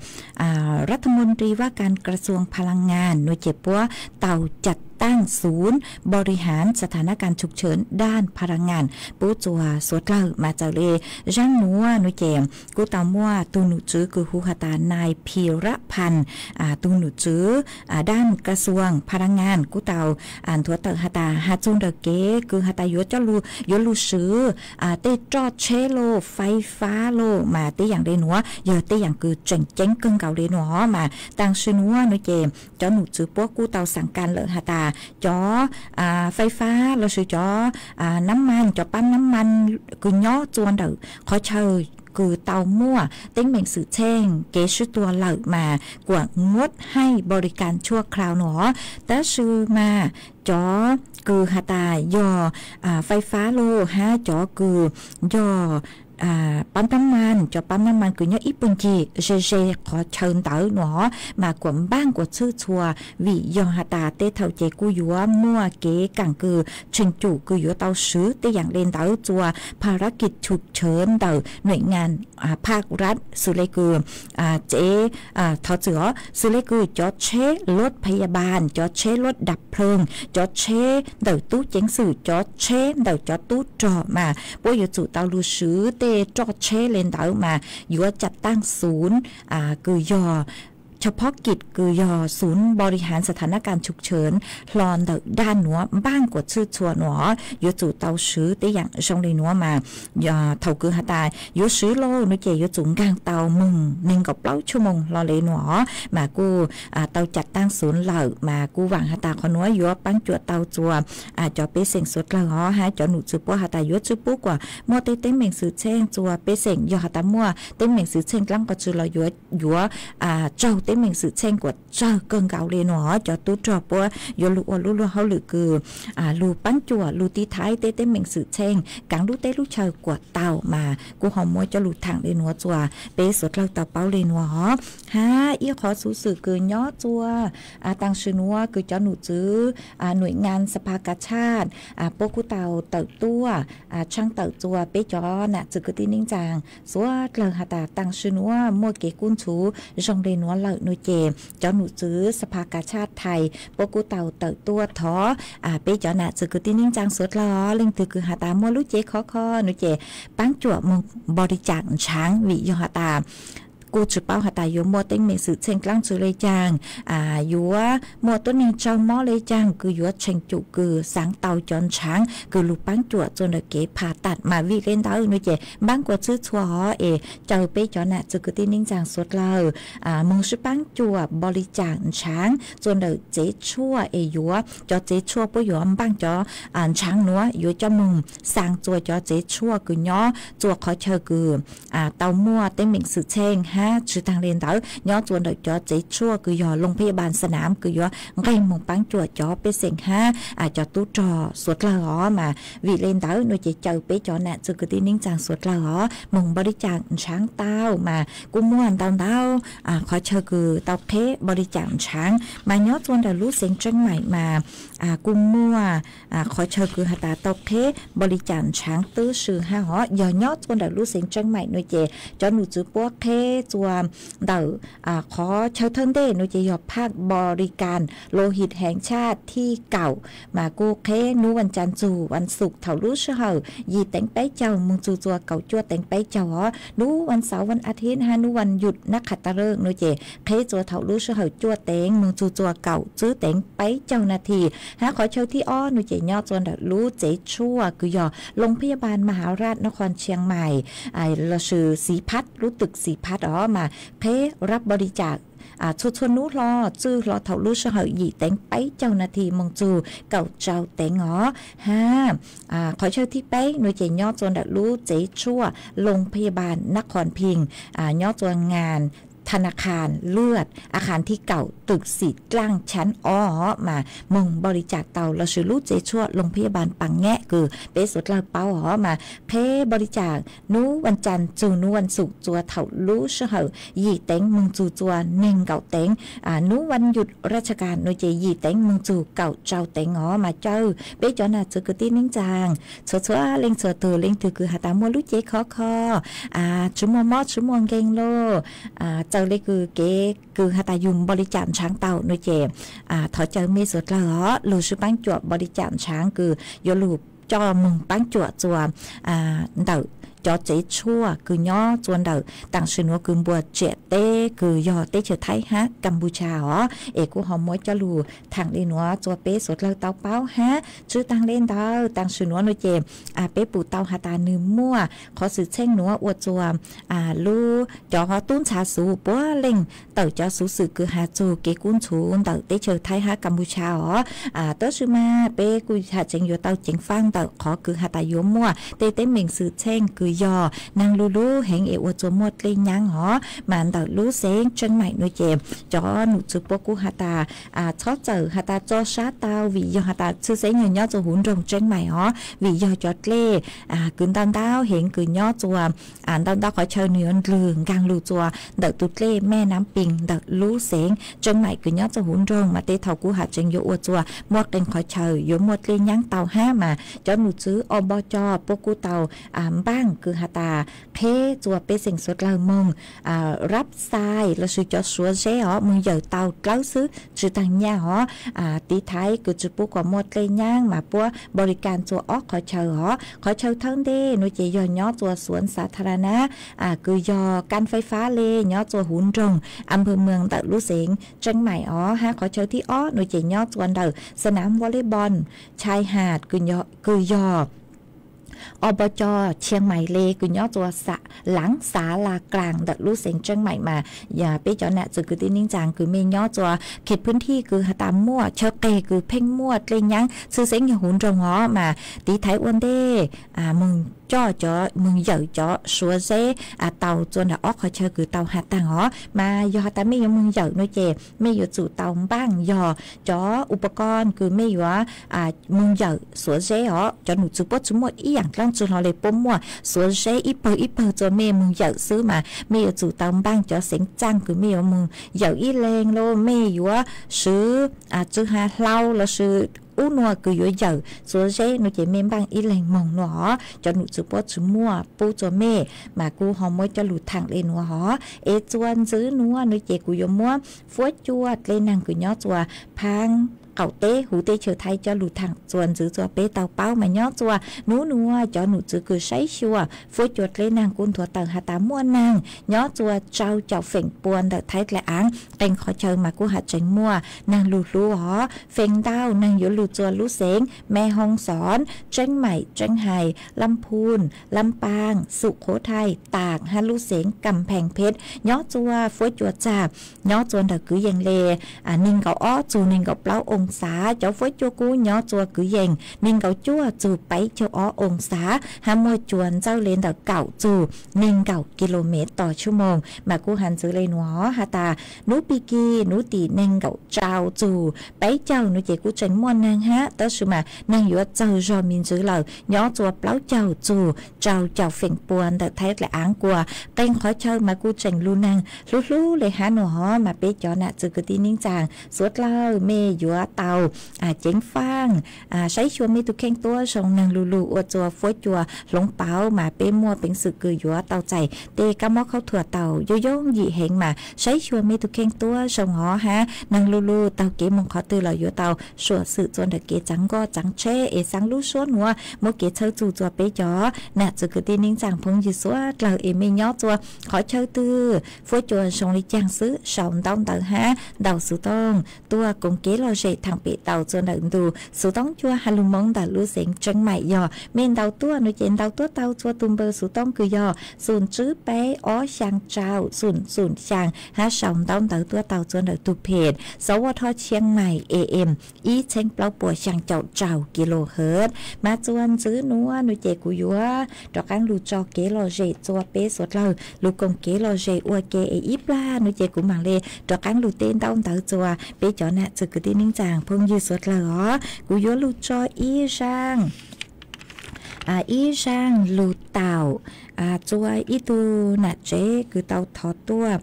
รัฐมนตรีว่าการกระทรวงพลังงาน nuav ces puab tau cam taaj xunv บริหารสถานการณ์ฉุกเฉินด้านพลังงาน pub txuas suav dlawg mas txawm le zaab nuav nuav ces kuj tau muaj tug num tswv kws hu has tas nai Phi Rab Phan, tug num tswv daaj kas xuas Pha Laj Ngas kuj tau nthuav tawm has tas has txug ntawm kev kws has tas yuav coj lug yuav lug swv tej roj tsheb lauj, fais fab lauj mas tej yaam le nuav yog tej yaam kws tseem ceeb kawg nkaus le nuav mas taam sim nuav nuav ces cov num tswv puab kuj tau xaam kas lawm has tas cov fais fab lossis cov nab mas, cov paab nab mas kws nyob txua ntawm qhov chaw kws tau muaj teeb meem xwm txheej kev sib tua lawm mas kuam งดให้บริการชั่วคราว nuav os. Tab sis mas cov kws has tas yog fais fab lauj hab cov kws yog paab nab mas, cov paab nab mas kws nyob ib puag ncig ze ze qhov chaw ntawd nuav os mas kuam npaaj kuam txhwj txhua vim yog has tas tej thaum ces kuj yuav muaj kev kaam kws tsheej cum kws yuav tau swv tej yaam le ntawd txua ภารกิจฉุกเฉิน ntawm หน่วยงานภาครัฐ xws le kws tsev, thov txwm os, xws le kws cov tsheb รถพยาบาล, cov tsheb รถดับเพลิง, cov tsheb ntawm tub ceev xwm, cov tsheb ntawm cov tub rog mas puab yuav tsum tau lug swv tej roj tsheb le ntawd mas yuav cam taaj xunv kws yog เฉพาะกิจ kws yog xunv บริหารสถานการณ์ฉุกเฉิน hlo ntawm daj nuav npaaj kuam txhwj txhua nuav os, yuav tsum tau swv tej yaam zoo le nuav mas thaum kws has tas yuav swv lauj nuav ces yuav tsum nkaag tau moog neeg nkaum plaub tshuaj moog hlo le nuav os mas kuj tau cam taaj xunv lawm mas kuj vaam has tas qhov nuav yuav paab cuam tau txua cov pej xeem suav dlawg os hab cov num tswv puab has tas yuav tsw pub kuam muaj tej teeb meem xwm txheej txua pej xeem, yog has tas muaj teeb meem xwm txheej dlaab qhov tswv los yuav, yuav tsaug teeb meem xwm txheej kuam tsawg kawg nkaus le nuav os. Cov tub rog puab yuav lug ua lub luag hauj lwm kws lug paab cuam lug tiv thaiv tej teeb meem xwm txheej kaav lub teb lub chaw kuam tau mas kuj ho muab coj lug thaam le nuav txua peb suav dlawg tau paub le nuav os. Hab ib qhov xuv xwm kws nyob txua taam sim nuav kws cov num tswv หน่วยงานสภากาชาด puab kuj tau tawm tuaj tshaaj tawm txua peb cov nam txwv kwv tij neej tsaa suav dlawg has tas taam sim nuav muaj kev kub ntxhuv zoo le nuav lawm nuav ces cov num tswv สภากาชาดไทย puab kuj tau tawm tuaj thov peb cov nam txwv kwv tij neej tsaa suav dlawg leej twg kws has tas muaj lub cev khov kho nuav ces paab cuam moog npaum li caam ntshaav vim yog has tas kuj tsis paub has tas yuav muaj teeb meem xwm txheej dlaab tsi le caag, yuav muaj tuab neeg tsaug mob le caag kws yuav tsheej cum kws xaav tau cov ntshaav kws lug paab cuam txug ntawm kev pha tam. Mas vim le ntawd nua ces npaab kuas txhwb txhua hov es caw peb cov nam txwv kwv tij neej tsaa suav dlawg moog sib paab cuam npaum li caag ntshaav txug ntawm tsev tshuaj es yuav cov tsev tshuaj puab yuav npaaj cov ntshaav nuav yuav coj moog xaa txua cov tsev tshuaj kws nyob txua qhov chaw kws tau muaj teeb meem xwm txheej hab tsi taag le ntawd nyob txua ntawm cov tsev tshuaj kws yog loos phab yaj npaas xa nam kws yuav nqeg moog paab cuam cov pej xeem hab cov tub rog suav dlawg os. Mas vim le ntawd nua ces caw peb cov nam txwv kwv tij neej tsaa suav dlawg os moog npaum li caag ntshaav tau. Mas kuj muaj ntau ntau qhov chaw kws tau qheb npaum li caag ntshaav mas nyob txua ntawm lub xeev Tseeb Maim mas kuj muaj qhov chaw kws has tas tau qheb npaum li caag ntshaav tub si hab hov. Yog nyob txua ntawm lub xeev Tseeb Maim nua ces cov num txwv puab qheb txua ntawm qhov chaw thawj ntej nua ces yog phaj npaum li caag lov him heev tshaj thib kaum mas kuj qheb nub vas caa txug vas xuv thaum lub sij hawm yim teev peb caug moog txug txua kaum cuaj teev peb caug hov. Nub vas xauv vas a thiv hab nub vas yum nab qha ta lawj nua ces qheb txua thaum lub sij hawm cuaj teev moog txug txua kaum tsib teev peb caug nas this. Hab qhov chaw thib ob nua ces nyob txua ntawm lub tsev tshuaj kws yog loos phab yaj npaas ma ha raj nab qhov Tsheej Maim lossis Xiv Phab, lub twm Xiv Phab os mas qheb rab npaum li caag txhua txhua nub hlo txwj hlo thaum lub sij hawm yim teev peb caug nas this moog txug kaum rau teev os. Hab qhov chaw thib peb nua ces nyob txua ntawm lub tsev tshuaj loos phab yaj npaas nab qhov Phiv, nyob txua ngas tha na khas lwaj a khas thib kaum twm Xim Dlaaj tshab ob os mas moog npaum li caag tau lossis lub tsev tshuaj loos phab yaj npaas Paas Nyab kws peb suav dlawg paub os mas qheb npaum li caag nub vas caa txug nub vas xuv txua thaum lub sij hawm yim teev moog txug txua neeg nkaum teev. Nub vas yum raj tsha kas nua ces yim teev moog txug kaum rau teev os mas caw peb cov nam txwv kwv tij neej tsaa txhua txhua leej txhua tug leej twg kws has tas muaj lub cev khov kho tsi muaj mob tsi muaj nkeeg lawm txawm le kws kev kws has tas yug npaum li caag ntshaav tau nua ces thov caw mej suav dlawg os lug sib paab cuam npaum li caag ntshaav kws yuav lug coj moog paab cuam txua ntawm cov tsev tshuaj kws nyob txua ntawm taam sim nuav kws npuas tsiam teb kws yog teb chaws Thaib hab Kapucia os. Es kuj ho muab coj lug thaam le nuav txua peb suav dlawg tau paub hab tsi taag le ntawd taam sim nuav nua ces peb pum tau has tas nwg muaj qhov xwm txheej nuav ua txua lub cov tub ntxhais xuv puab leej tawm cov xuv xwm kws has txug kev kub ntxhuv ntawm teb chaws Thaib hab Kapucia os. Tab sis mas peb kuj has tseev yuav tau ceev faaj ntawm qhov kws has tas yuav muaj tej teeb meem xwm txheej kws yog naag lug lub heev es ua txua muaj dlej nyaab os mas ntawm lub xeev Tseeb Maim nua ces cov num txwv puab kuj has tas txhob txawm has tas tso sab tau vim yog has tas tshwj xeeb yog nyob txua huv nroog Tseeb Maim os vim yog cov dlej kws ntau ntau heev kws nyob txua ntau ntau qhov chaw nwg yuav ndlwg nkaag lug txua ntawm tug dlej Mej Nam Pis ntawm lub xeev Tseeb Maim kws nyob txua huv nroog mas tej thaum kuj has tseev yuav ua txua muaj qee qhov chaw yuav muaj dlej nyaab tau hab mas cov num txwv Ob Npov Co puab kuj tau npaaj kws has tas qheb txua pej xeem suav dlawg moog rab xais lossis cov suav zeb os moog yawm tau dlawb xwb tsi taag nyaj os. Tiv thaiv kws tsi pub kuas muaj dlej nyaab mas puab npaum li caag txua ob qhov chaw os. Qhov chaw thawj ntej nua ces yog nyob txua xuv xav tha ra na kws yog kab fais fab le nyob txua huv nroog a npawg Mws ntawm lub xeev Tseeb Maim os hab qhov chaw thib ob nua ces nyob txua ntawm xa nam vo le bos Chai Has kws yog Ob Npov Co Tsheej Maim le kws nyob txua laav xav la klaas ntawm lub xeev Tseeb Maim mas peb cov nam txwv kwv tij neej tsaa kws mej nyob txua kheem phwj thij kws has tas muaj chaw qeg kws pheej muaj dlej nyaab tshwj xeeb yog huv nroog os mas tiv thaiv ua ntej moog coj cov moog yawm cov suav zeb tau txua nram ob qhov chaw kws tau has taag os mas yog has tas mej yuav moog yawm nua ces mej yuav tsum tau npaaj yog cov u pa ko kws mej yuav moog yawm suav zeb os. Cov num txwv puab tsi muaj ib yaam dlaab tsi hlo le puab muaj suav zeb ib pawg ib pawg txua mej moog yawm xwb mas mej yuav tsum tau npaaj cov xeev txaaj kws mej yuav moog yawm ib leeg los mej yuav swv tsw ha hlau lossis ub nua kws yuav yawm suav zeb nua ces mej npaaj ib leeg moog nua os. Cov num txwv puab tsi muaj pub txua mej mas kuv ho muab coj lug thaam le nua hov es txua ntxiv nua nua ces kuv yuav muab fuab cuaj dlej naag kws nyob txua phaab qaum teb huv teb chaws Thaib coj lug thaam txuas ntxwv txua peb tau paub mas nyob txua nub nuav cov num txwv kws saib xyuas fuab cua dleb naag kuj nthuav tawm has tas muaj naag nyob txua rau caum feem pua ntawm Thaib dlaim aav. Qee qhov chaw mas kuj has tseem muaj naag lug hlub os, feem ntau naag yuav lug txua lub xeev Mes Hoos Xoos, Tseeb Maim, Tseeb Hais, Lab Phuj, Lab Paaj, Xum Qhuv Thais, Taam hab lub xeev Kam Pheej Pheb. Nyob txua fuab cua txag nyob txua ntawm kwv yees le neeg nkaum ob txug neeg nkaum plaub oo xav. Cov fuab cua kub nyob txua kwv yees neeg nkaum cuaj txug peb caug ob oo xav hab muaj cua ntxawj le ntawm kaum txug neeg nkaum kis lus mev tos tshua moog. Mas kuj has ntxwv le nuav has tas nub pig kig nub tim neeg nkaum rau txug peb caug nuav ces kuj tseem muaj naag hab, tab sis mas naag yuav txawg zog me ntsis lawm, nyob txua plaub caug txug rau caum feem pua ntawm Thaib dlaim aav kua. Qee qhov chaw mas kuj tseem lug naag hlub hlub le hab nuav hov. Mas peb cov nam txwv kwv tij neej tsaa suav dlawg mej yuav tau ceev faaj saib xyuas mej tug kheej tuab zoo. Naag lug lug ua txua fuab cua hloov pauv mas peb muaj peev xwm kws yuav tau txais tej kab mob khaub thuas tau yooj yooj yim heev mas saib xyuas mej tug kheej tuab zoo hov hab. Naag lug lug taug kev moog qhov twg los yuav tau suam xwm txua ntawm kev txaav nkoj txaav tsheb es xaav lub suab nuav muab kev txhawb txug txua peb cov nam txwv kwv tij neej tsaa phooj ywg suav dlawg es mej nyob txua qhov chaw twg fuab cua zoo le caag xwb sau ntaub ntawv hab ntaus xuv tooj tuaj koom kev lom zem thaam pem tau txua ntawm ntu xuv tooj cua has lug Moob ntawm lub xeev Tseeb Maim. Yog mej ntaus tuaj nuav ces ntaus tuaj tau txua tug npawb xuv tooj kws yog xum tswb peb ob xyaa tsau xum xum xyaa hab sau ntaub ntawv tuaj tau txua ntawm tug phem Xov Ua Thoj Tshiab Maim A M ib txheeb plaub puas xyaa caum rau kis lus hawv. Mas txua ntxwv nuav nuav ces kuv yuav rov qaab lug tso kev lom zem txua peb suav dlawg lug koom kev lom zem ua ke es ib plag nuav ces kuv maam le rov qaab lug teb ntaub ntawv txua peb cov nam txwv kwv tij neej tsaa phooj ywg suav dlawg os. Kuv yuav lug tso ib zaaj ib zaaj lug taum txua ib tug nam tsev kws tau thov tuaj,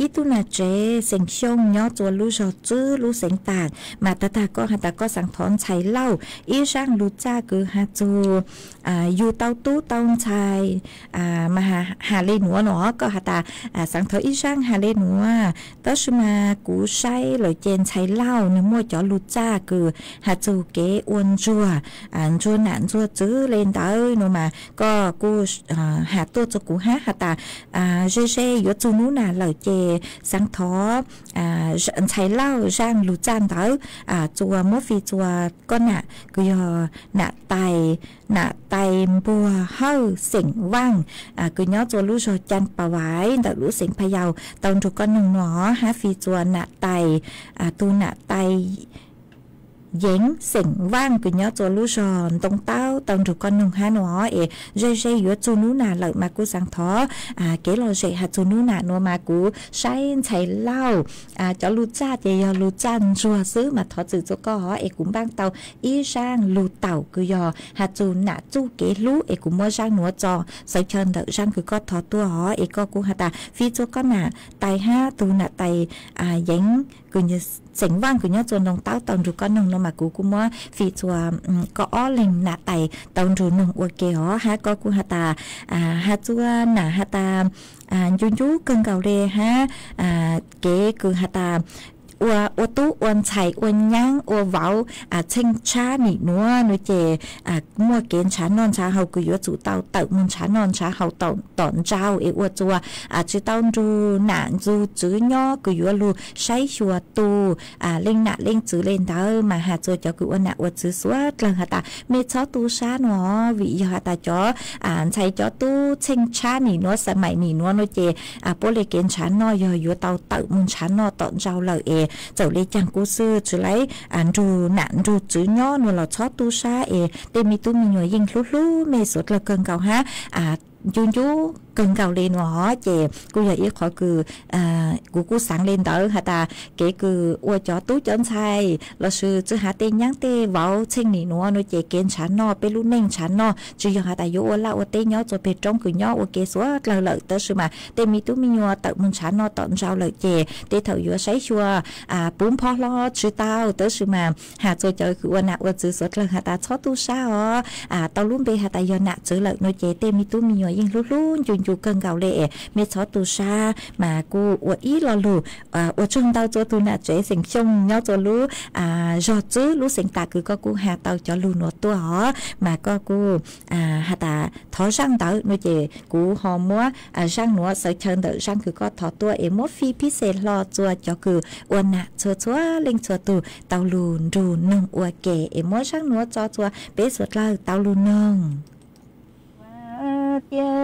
ib tug nam tsev xeem Xyooj nyob txua lub zog Tswb lub xeev Taam. Mas tag tag koj has tas koj xaav thov ntxhais Lauj ib zaaj lug txaj kws has txug yug tau tub tau ntxhais mas has le nuav no, koj has tas xaav thov ib zaaj has le nuav. Tab sis mas kuv saib lawm ces ntxhais Lauj nwg muaj cov lug txaj kws has txug kev ua ntsuag, ntsuag nam ntsuag txwv le ntawd no mas koj kuj has tuaj txug kuv hab has tas ze ze yuav txug nub nam lawm ces xaav thov ntxhais Lauj zaaj lug txaj ntawd txua muab fij txua koj nam kws yog nam tais, nam tais Npuag Hawj xeem Vaaj kws nyob txua lub zog Caa Pa Vais ntawm lub xeev Pha Yau tau nrug koj noog no hab fij txua nam tais, tug nam tais Yeev xeem Vaaj kws nyob txua lub zog Ntoo Taub tau nrug koj noog hab no es ze ze yuav txug nub nam lawm mas kuj xaav thov kev lom zem has txug nub nam no mas kuv saib ntxhais Lauj cov lug txaj ces yog lug txaj ntsuag xwb mas thov txwm txua koj hov es kuv npaaj tau ib zaaj lug taum kws yog has txug nam txuj kev hlub es kuv muab zaaj nuav tso sawv chaw ntawm zaaj kws koj thov tuaj hov es koj kuj has tas fij txua koj nam tais hab tug nam tais Yeev kws xeem Vaaj kws nyob txua Ntoo Taub tau nrug koj noog no mas kuv kuj muab fij txua koj ob leeg nam tais tau nrug noog ua ke hov hab koj kuj has tas has txua nam has tas ncu ncu kawg nkaus le hab kev kws has tas ua tub ua ntxhais ua nyaab ua vauv txheej tshab nim nuav nuav ces muaj kev ntshav noj ntshav haus kws yuav tsum tau tawm moog ntshav noj ntshav haus tom ntsau es ua txua tsi tau nrug nam nrug tswv nyob kws yuav lug saib xyuas tu leej nam leej txwv le ntawd mas has txua cov kws ua nam ua txwv suav dlawg has tas mej txhob tu sab no vim yog has tas cov ntxhais cov tub txheej tshab nim nuav xav maim nim nuav no ces puab le kev ntshav noj yog yuav tau tawm moog ntshav noj tom ntsau lawm es txawm le caag kuj xwb tsi laib nrug nam nrug tswv nyob nuav los txhob tu sab es tej me tub me nyuam yeej hlub hlub mej suav dlawg kawg nkaus hab ncu ncu kawg nkaus le nuav hov ces kuj yog ib qhov kws kuv kuj xaav le ntawd has tas kev kws ua cov tub cov ntxhais lossis tsi has tej nyaab tej vauv txheej nim nuav no ces kev ntshav noj peb lub neej ntshav noj tsi yog has tas yuav ua laj ua teb nyob txua peg roob kws nyob ua ke suav dlawg lawm tab sis mas tej me tub me nyuam tawm moog ntshav noj tom ntsau lawm ces tej thaum yuav saib xyuas puv npho hlo tsi tau tab sis mas has txua cov kws ua nam ua txwv suav dlawg has tas txhob tu sab os tau lub npe has tas yog nam txwv lawm no ces tej me tub me nyuam yeej hlub hlub ncu ncu kawg nkaus le es mej txhob tu sab mas kuj ua ib lo lug ua tsaug ntau rua tug nam tsev xeem Xyooj nyob rua lub zog Tswb lub xeev Tam kws koj kuj has tau cov lug nuav tuaj os mas koj kuj has tas thov zaaj ntawd nuav ces kuv ho muab zaaj nuav xawv chaw ntawm zaaj kws koj thov tuaj es muab fij phib xes hlo rua cov kws ua nam txhua txhua leej txhua tug tau lug nrug noog ua ke es muab zaaj nuav tso rua peb suav dlawg tau lug noog. Ua ciaj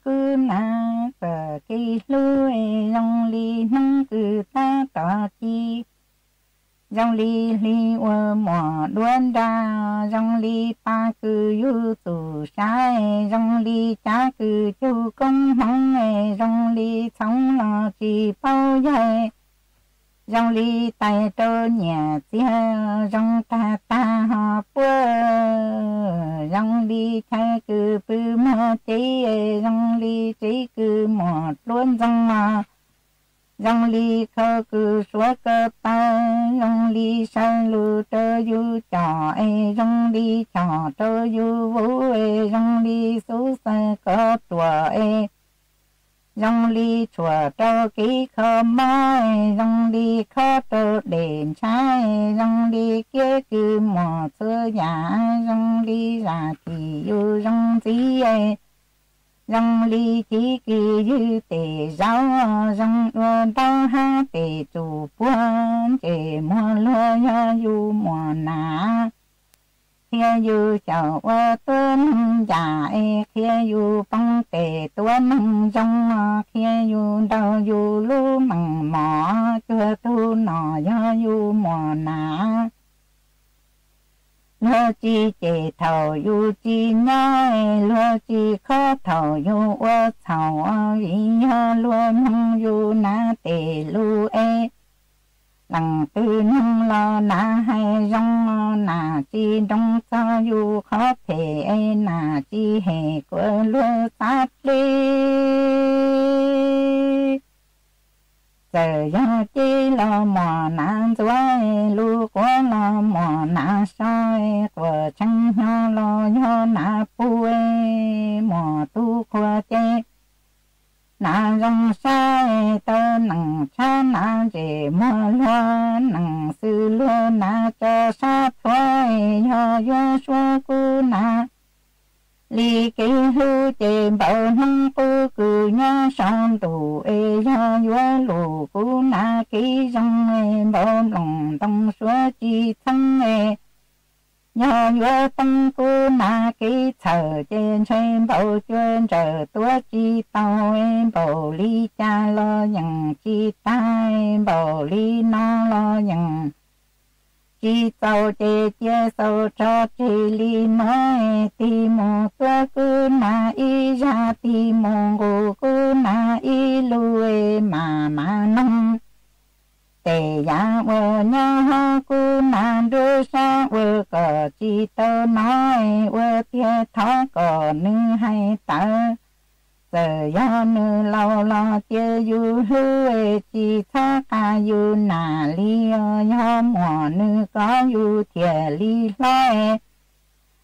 kuv nam txawm kev hlub es zoo li hnub kws tab tom ci, zoo li hli ua muam duab nra, zoo li pa kws yug txum sab, zoo li cab kws cug koob hmoov, zoo li txhoov los tsis paub yaig, zoo li tais rau nyiam txiag, zoo tag tag ho puab, zoo li chaw kws pw muag cev, zoo li tsev kws muam dluab ntxoo, zoo li khau kws suav ko taw, zoo li saw lug rau yug com es zoo li chom rau yug vuv es zoo li xub xaws kov ruam es zoo li tshuam rau kev kho mob es zoo li khob rau dej ntshav es zoo li kiab kws muam txhua yam, zoo li zam thim yug zoo ntxiv es zoo li chiv kws ywg tes zaub, zoo ua ntaub hab tes tsum puag, ntsej muag luag yog yug muam nam, qhia yug xyaum ua tuab neeg yam es qhia yug poob tes tuab neeg zoo, qhia yug nraug yug lub meem mom, cuag tug nom yog yug muam nam. Luag tsis cem thaum yus tsis nyob, luag tsis khob thaum yus ua txhaum, vim yog luag mloog yus nam tes lus es leej twg mloog los nam hais zoo, nam tsis nroo txog yus qhov phem es nam tsis hem kuas luag xav dleb. Txawm yog ceb los muam nam ntxuav, lus quav los muam nam so, quas tshee hnyo los yog nam pug, muam tub qhua ces nam zoo sab, taw neem tshab nam ntsej muag luag, neem xws luag nam tso sab plhuav, yog yuav suav kuv nam li kev hlub ces npaum hnub qub kws nyob saum ntuj es yog yuav lus kuv nam kev zoo es npaum nplooj ntoo suav tsis txheeb es yog yuav teeb kuv nam kev txhawm ces ntshe npaum cua ntsawm tuav tsis tau es npaum li cas los yeej tsis tag, npaum li no los yeej tsis txaus ces cia xaus tso tseg li nuav, tig mus tuav kuv nam ib zag, tig mus nqus kuv nam ib lus, mam mam noog tes yav uas nyob hauv kuv nam nruab sab uas kom tsis tau nov, ua tiag thov kom nws hais tawv. Txawm yog nws laus los cia yus hlub, tsis txhob qas yus nam li os, yog muam nws kov yus thiaj li hlob.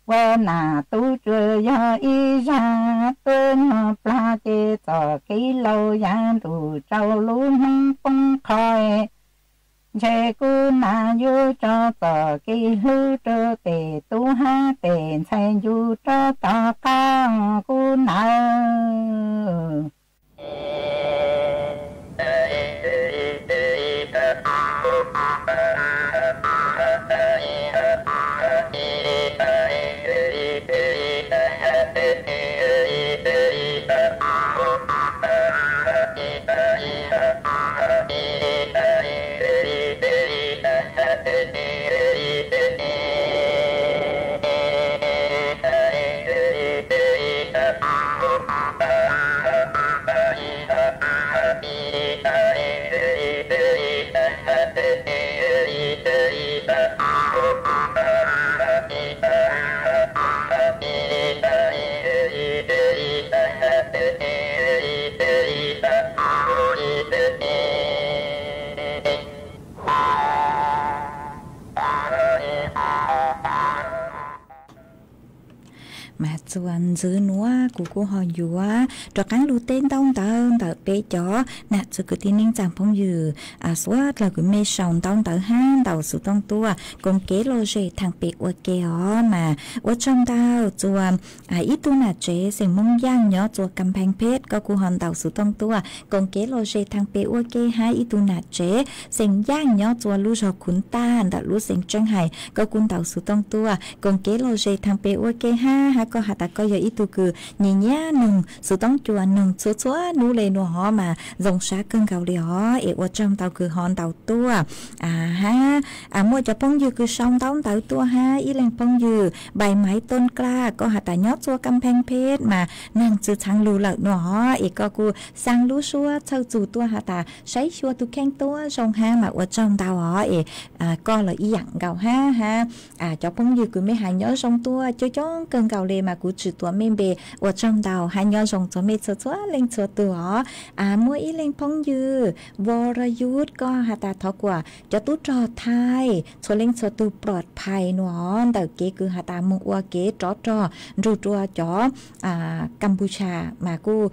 Ua nam tub tsuas yog ib zag, tuab nyuag plag ces txom kev laus yav ntuj tsaus lub hnub poob qho. Ntshe kuv nam yuav tso txom kev hlub rau tes tub hab tes ntxhais ncu rov tom qab kuv nam. Mas txuas ntxiv nuav kuv kuj ho yuav rov qaab lug teb ntaub ntawv ntawm peb cov nam txiv kwv tij neej tsaa phooj ywg suav dlawg kws mej sau ntaub ntawv hab ntaus xuv tooj tuaj koom kev lom zem thaam pem ua ke os. Mas ua tsaug ntau txuas ib tug nam tsev xeem Moob Yaaj nyob txuas Kam Pheej Phej, koj kuj ho ntaus xuv tooj tuaj koom kev lom zem thaam pem ua ke hab ib tug nam tsev xeem Yaaj nyob txuas lub zog Khuv Taj ntawm lub xeev Tseeb Hais, koj kuj ntaus xuv tooj tuaj koom kev lom zem thaam pem ua ke hab. Hab koj has tas koj yog ib tug kws nyiam nyiam noog xuv tooj cua noog txhua txhua nub le nuav hov mas zoo sab kawg nkaus le os, es ua tsaug ntau kws ho ntaus tuaj hab muaj cov phooj ywg kws sau ntaub ntawv tuaj hab ib leeg phooj ywg Npaim Maiv Tooj Klaj, koj has tas nyob txuas Kam Pheej Phej mas neeg tsi txhaav lug lawm nuav hov, es koj kuj xaa lub suab txhawj txug tuaj has tas saib xyuas tug kheej tuab zoo hab mas ua tsaug ntau os, es koj los ib yaam nkaus hab hab cov phooj ywg kws mej has nyob zoo tuaj coob coob kawg nkaus le mas kuv tsi tuav mej npe, ua tsaug ntau hab nyob zoo txug mej txhua txhua leej txhua tug os. Muaj ib leeg phooj ywg Vorayut, koj has tas thov kuas cov tub rog Thaib txhua leej txhua tug ploj phais nuav hov ntawm kev kws has tas moog ua kev rov rog nrug rua cov Kampuchea mas kuj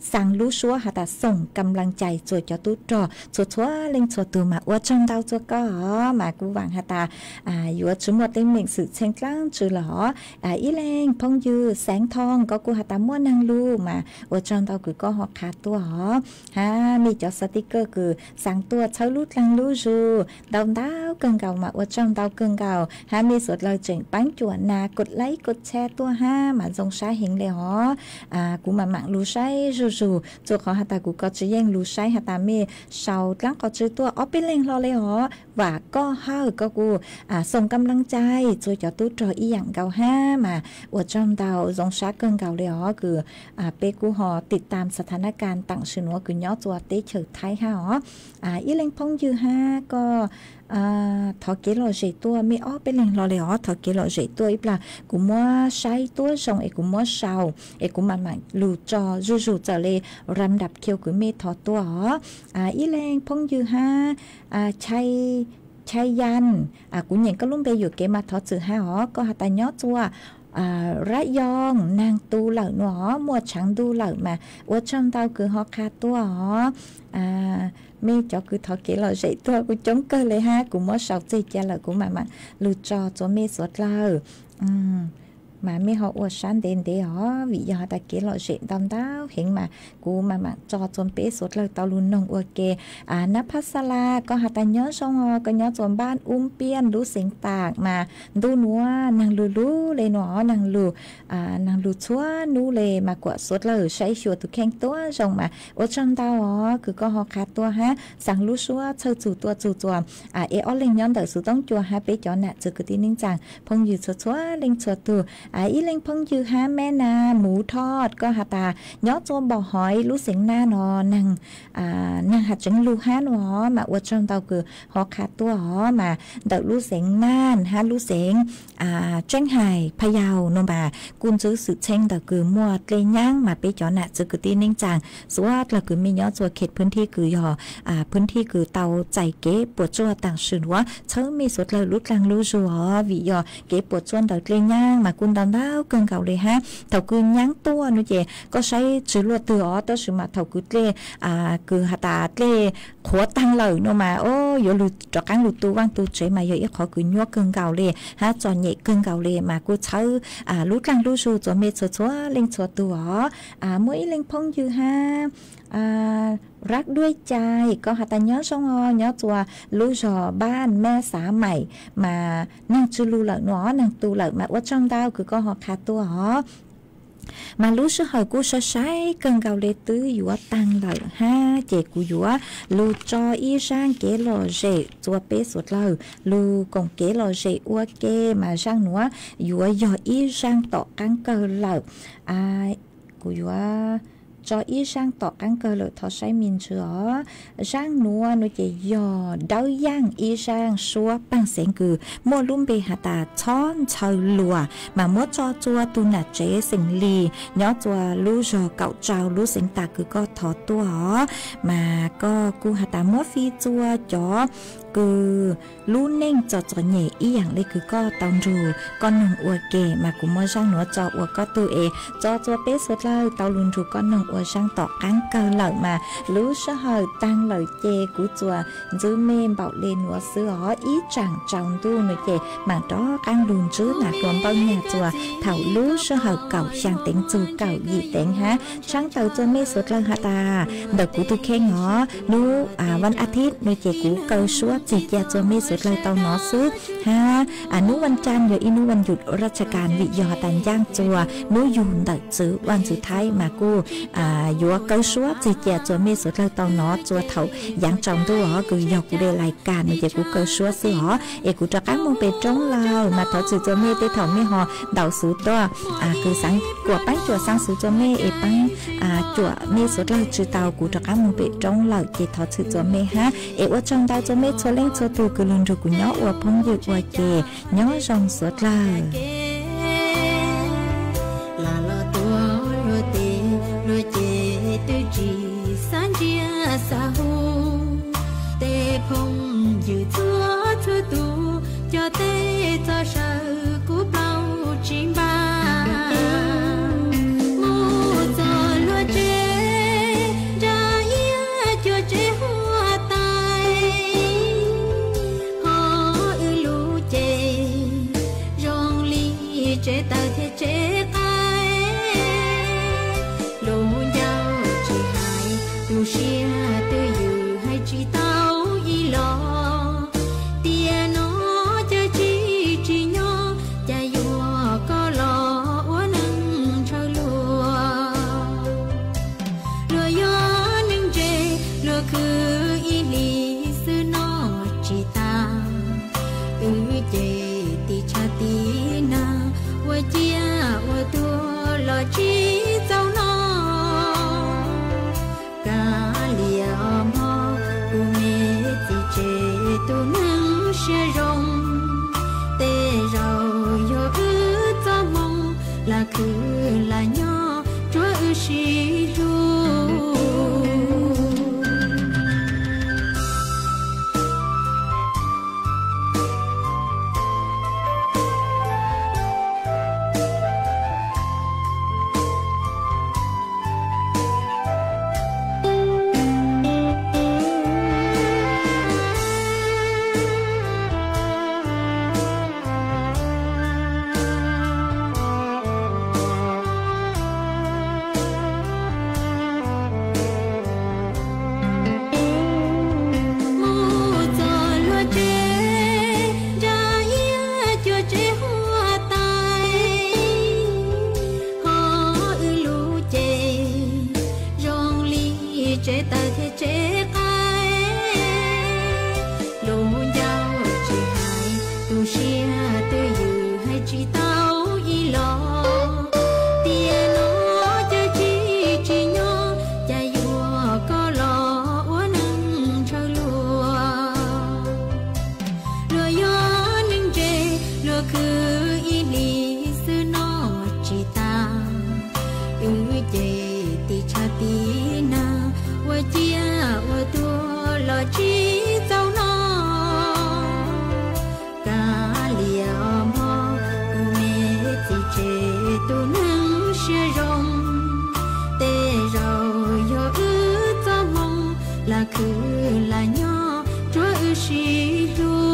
xaa lub suab has tas xoom kam laas cais txuas cov tub rog txhua txhua leej txhua tug mas ua tsaug ntau txuas koj os, mas kuv vaam has tas yuav tsi muaj teeb meem xwm txheej dlaab tsi lawm hov. Ib leeg phooj ywg Xeev Thoo, koj kuj has tas muaj neeg lug mas ua tsaug ntau kws koj ho qha tuaj hov. Hab mej cov xav tij kawj kws xaa tuaj txhawb lub dlaag lub zug ntau ntau kawg nkaus mas ua tsaug ntau kawg nkaus hab mej suav dlawg tseem paab cuam nas kod laib kod tshare tuaj hab mas zoo sab heev le hov. Kuv maam maam lug saib zuj zug txuas qhov has tas kuv koj tsi yeej lug saib has tas mej sau dlaab qhov tsi tuaj ob peb leeg hlo le hov. Vaam Koj Hawj, koj kuj xoom kam laas cais txuas cov tub rog ib yaam nkaus hab mas ua tsaug ntau zoo sab kawg nkaus le hov kws peb kuj ho tiv tam xathanakaan taam sim nuav kws nyob txuas teb chaws Thaib hab os. Ib leeg phooj ywg hab koj thov kev lom zem tuaj, mej ob peb leeg hlo le hov thov kev lom zem tuaj ib plag kuv muab saib tuab zoo es kuv muab sau es kuv maam maam lug tso zuj zug txawm le ram dap khiu kws mej thov tuaj os. Ib leeg phooj ywg hab Chai Yan, kuv nyeem koj lub npe yuam kev mas thov txim hab os, koj has tas nyob txuas Rab Yoo, naag tu lawm nuav hov, muaj tshaav ntuj lawm mas ua tsaug ntau kws ho qha tuaj os. Mej cov kws thov kev lom zem tuaj kuj coob kawg le hab kuv muab sau txeg ca lawm kuv maam maam lug tso txuas mej suav dlawg mas mej ho ua sab ntev ntev os, vim yog has tas kev lom zem ntau ntau heev mas kuv maam maam tso txuas peb suav dlawg tau lug noog ua ke. Nab Phab Xa La, koj has tas nyob zoo os, koj nyob txuas npaj Ub Piaj lub xeev Taam mas ntuj nuav naag lug lug le nuav, naag lug naag lug txhua nub le mas kuas suav dlawg saib xyuas tug kheej tuab zoo mas ua tsaug ntau os kws koj ho qha tuaj hab xaa lub suab txhawj txug tuaj txug txuas es ob leeg nyob ntawm xuv toob cua hab peb cov nam txiv kwv tij neej tsaa phooj ywg txhua txhua leej txhua tug. Ib leeg phooj ywg hab Meb Nas Muv Thoj, koj has tas nyob txuas Npom Haiv lub xeev Naj no naag, naag has tseev lug hab nuav mas ua tsaug ntau kws ho qha tuaj os, mas ntawm lub xeev Naj hab lub xeev Tseeb Hais, Pha Yau no mas kuj ntxwv xwm txheej ntawm kws muaj dlej nyaab mas peb cov nam txiv kwv tij neej tsaa suav dlawg kws mej nyob txuas khev phooj thij kws yog phooj thij kws tau txais kev puam tsuaj taam sim nuav txhawb mej suav dlawg lub dlaag lub zug os, vim yog kev puam tsuaj ntawm dlej nyaab mas kuj ntau ntau kawg nkaus le hab. Thaum kws nyaab tuaj nuav ces koj saib tsi luaj twg os, tab sis mas thaum kws dlej kws has tas dlej qhuav taag lawm no mas yuav lug rov qaab lug tu vaaj tu tsev mas yog ib qhov kws nyuaj kawg nkaus le hab txom nyem kawg nkaus le mas kuj txhawb lub dlaag lub zug txuas mej txhua txhua leej txhua tug os. Muaj ib leeg phooj ywg hab Rab Duab Cai, koj has tas nyob zoo os, nyob txuas lub zog Npaj Meb Xav Maim mas naag tsi lug lawm nuav, naag tu lawm mas ua tsaug ntau kws koj ho qha tuaj os. Mas lub sij hawm kuj sai sai kawg nkaus le, twb yuav taag lawm hab ces kuv yuav lug tso ib zaaj kev lom zem txuas peb suav dlawg lug koom kev lom zem ua ke, mas zaaj nuav yuav yog ib zaaj tom qaab kawg lawm. Kuv yuav tso ib zaaj tom qaab kawg lawm, thov saib me ntsis os. Zaaj nuav nuav ces yog Dawb Yaaj ib zaaj suab paag xeev kws muaj lub npe has tas Txhob Ntxhaw Luas, mas muab tso txuas tug nam tsev xeem Lis nyob txuas lub zog Kaum Tsau lub xeev Taam kws koj thov tuaj os. Mas koj kuj has tas muab fij txuas cov kws lub neej txom txom nyem ib yaam le kws koj tau nrug koj noog ua ke, mas kuv muab zaaj nuav tso ua koj tug es tso txua peb suav dlawg tau lug nrug koj noog ua zaaj tom qaab kawg lawm. Mas lub sij hawm taag lawm ces kuv txuas ntxwv mej npaum le nuav xwb os. Ib tsaam tsaus ntuj nuav ces maam rov qaab lug ntsib mas hlua npawj nyag txuas thaum lub sij hawm kaum xyaa teev txug kaum yim teev hab. Tshaab tawm txua mej suav dlawg has tas ntawm kuv tug kheej os, nub vas as thiv nuav ces kuv kaw suab txig cia txua mej suav dlawg tau nov xwb hab. Nub vas cas yog ib nub vas yum raj tsha kas vim yog has tas ncaaj txua nub yug ntawm txwv vaj ntxwv Thaib mas kuj yuav kaw suab txig cia txua mej suav dlawg tau nov txua thaum yaav tsaus ntuj os, kws yog kuv de lais kas nuav ces kuv kaw suab xwb os. Es kuv rov qaab moog pem roob lawm mas thov txim txua mej tej thaum mej ho ntaus xuv tuaj, kws xaav kuas paab cuam xaav xuv txua mej es paab cuam mej suav dlawg tsi tau. Kuv rov qaab moog pem roob lawm ces thov txim txua mej hab. Es ua tsaug ntau txua mej txhua leej txhua tug kws lug nrug kuv nyob ua phooj ywg ua ke, nyob zoo suav dlawg. Lam los tuav luag tes luag ces twb tsis xav ntsia xav hu. Tej phooj ywg txhua txhua tus, cov teb txoj saw kuv plaub tsis npaj. Mus txog luag tsev, nra iab cuag tsev huab tais. Ho wb lub ces zoo li tsev taws thiab tsev qaib. Lub ncauj tsis hais, lub siab twb ywm hais tsis tau ib los. Tiam no cas tsis tsim nyog, cas yuav koj los ua neeg ntshaw luag. Luag yog neeg ntse, luag khwv ib hlis xwb no tsis tas. Wb ces tiv tshav tiv nag, ua ciaj ua tuag los tsis txaus no. Kav liam mog, kuv me txiv tsev tus neeg siab zoo. Tej zaum yog wb txoj hmoo, lam khwv lam nyob tsuav wb sib hlub. Mus txog luag tsev, nra iab cuag tsev huab tais. Ho wb lub ces zoo li tsev taws thiab tsev qaib. Lub ncauj tsis hais, lub siab twb ywm hais tsis tau ib los. Tiam no cas tsis tsim nyog, cas yuav koj los ua neeg ntshaw luag. Luag yog neeg ntse, luag khwv ib hlis xwb no tsis tas. Wb ces tiv tshav tiv nag, ua ciaj ua tuag los tsis txaus no. Kav liam mog, kuv me txiv tsev tus neeg siab zoo. Tej zaum yog wb txoj hmoo, lam khwv lam nyob tsuav wb sib hlub.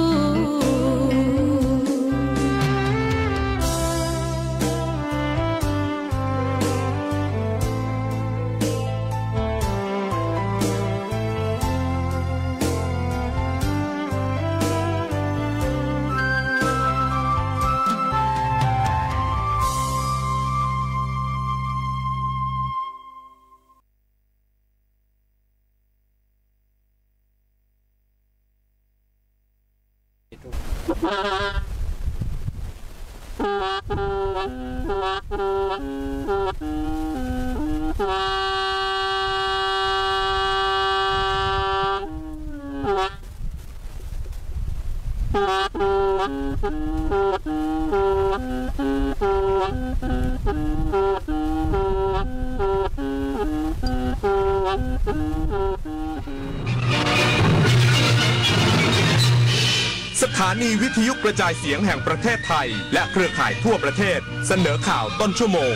สถานีวิทยุกระจายเสียงแห่งประเทศไทย และเครือข่ายทั่วประเทศ เสนอข่าวต้นชั่วโมง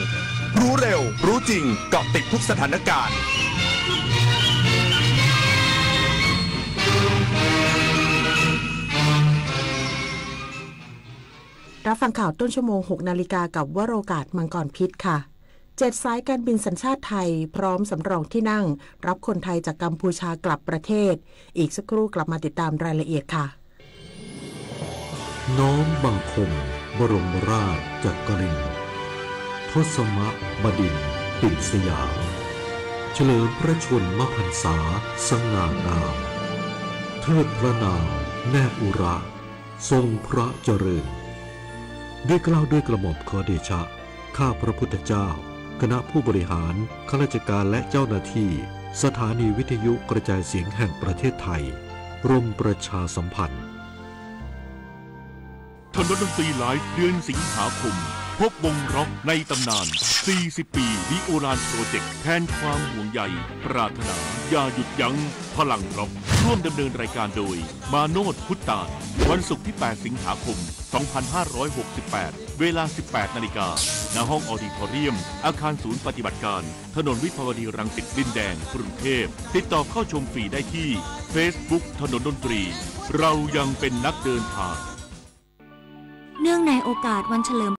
รู้เร็ว รู้จริง เกาะติดทุกสถานการณ์ รับฟังข่าวต้นชั่วโมง หกนาฬิกา กับวโรกาส มังกรพิษค่ะ เจ็ดสายการบินสัญชาติไทย พร้อมสำรองที่นั่ง รับคนไทยจากกัมพูชากลับประเทศ อีกสักครู่กลับมาติดตามรายละเอียดค่ะ น้อมบังคมบรมราชจักรินทร์ ทศมบดินทร์ปิ่นสยาม เฉลิมพระชนมพรรษาสง่างาม เทิดพระนามแนบอุระ ทรงพระเจริญ ด้วยเกล้าด้วยกระหม่อมขอเดชะ ข้าพระพุทธเจ้า คณะผู้บริหาร ข้าราชการและเจ้าหน้าที่ สถานีวิทยุกระจายเสียงแห่งประเทศไทย กรมประชาสัมพันธ์ ถนนดนตรีไลฟ์เดือนสิงหาคม พบวงร็อกในตำนาน สี่สิบ ปี The Oran Project แทนความห่วงใย ปรารถนา อย่าหยุดยั้ง พลังร็อก ร่วมดำเนินรายการโดย มาโนช พุทธาน วันศุกร์ที่ แปด สิงหาคม สองพันห้าร้อยหกสิบแปด เวลา สิบแปด นาฬิกา ณ ห้องออดิทอเรียม อาคารศูนย์ปฏิบัติการ ถนนวิภาวดีรังสิต ดินแดง กรุงเทพฯ ติดต่อเข้าชมฟรีได้ที่ Facebook ถนนดนตรี เรายังเป็นนักเดินทาง เนื่องในโอกาสวันเฉลิม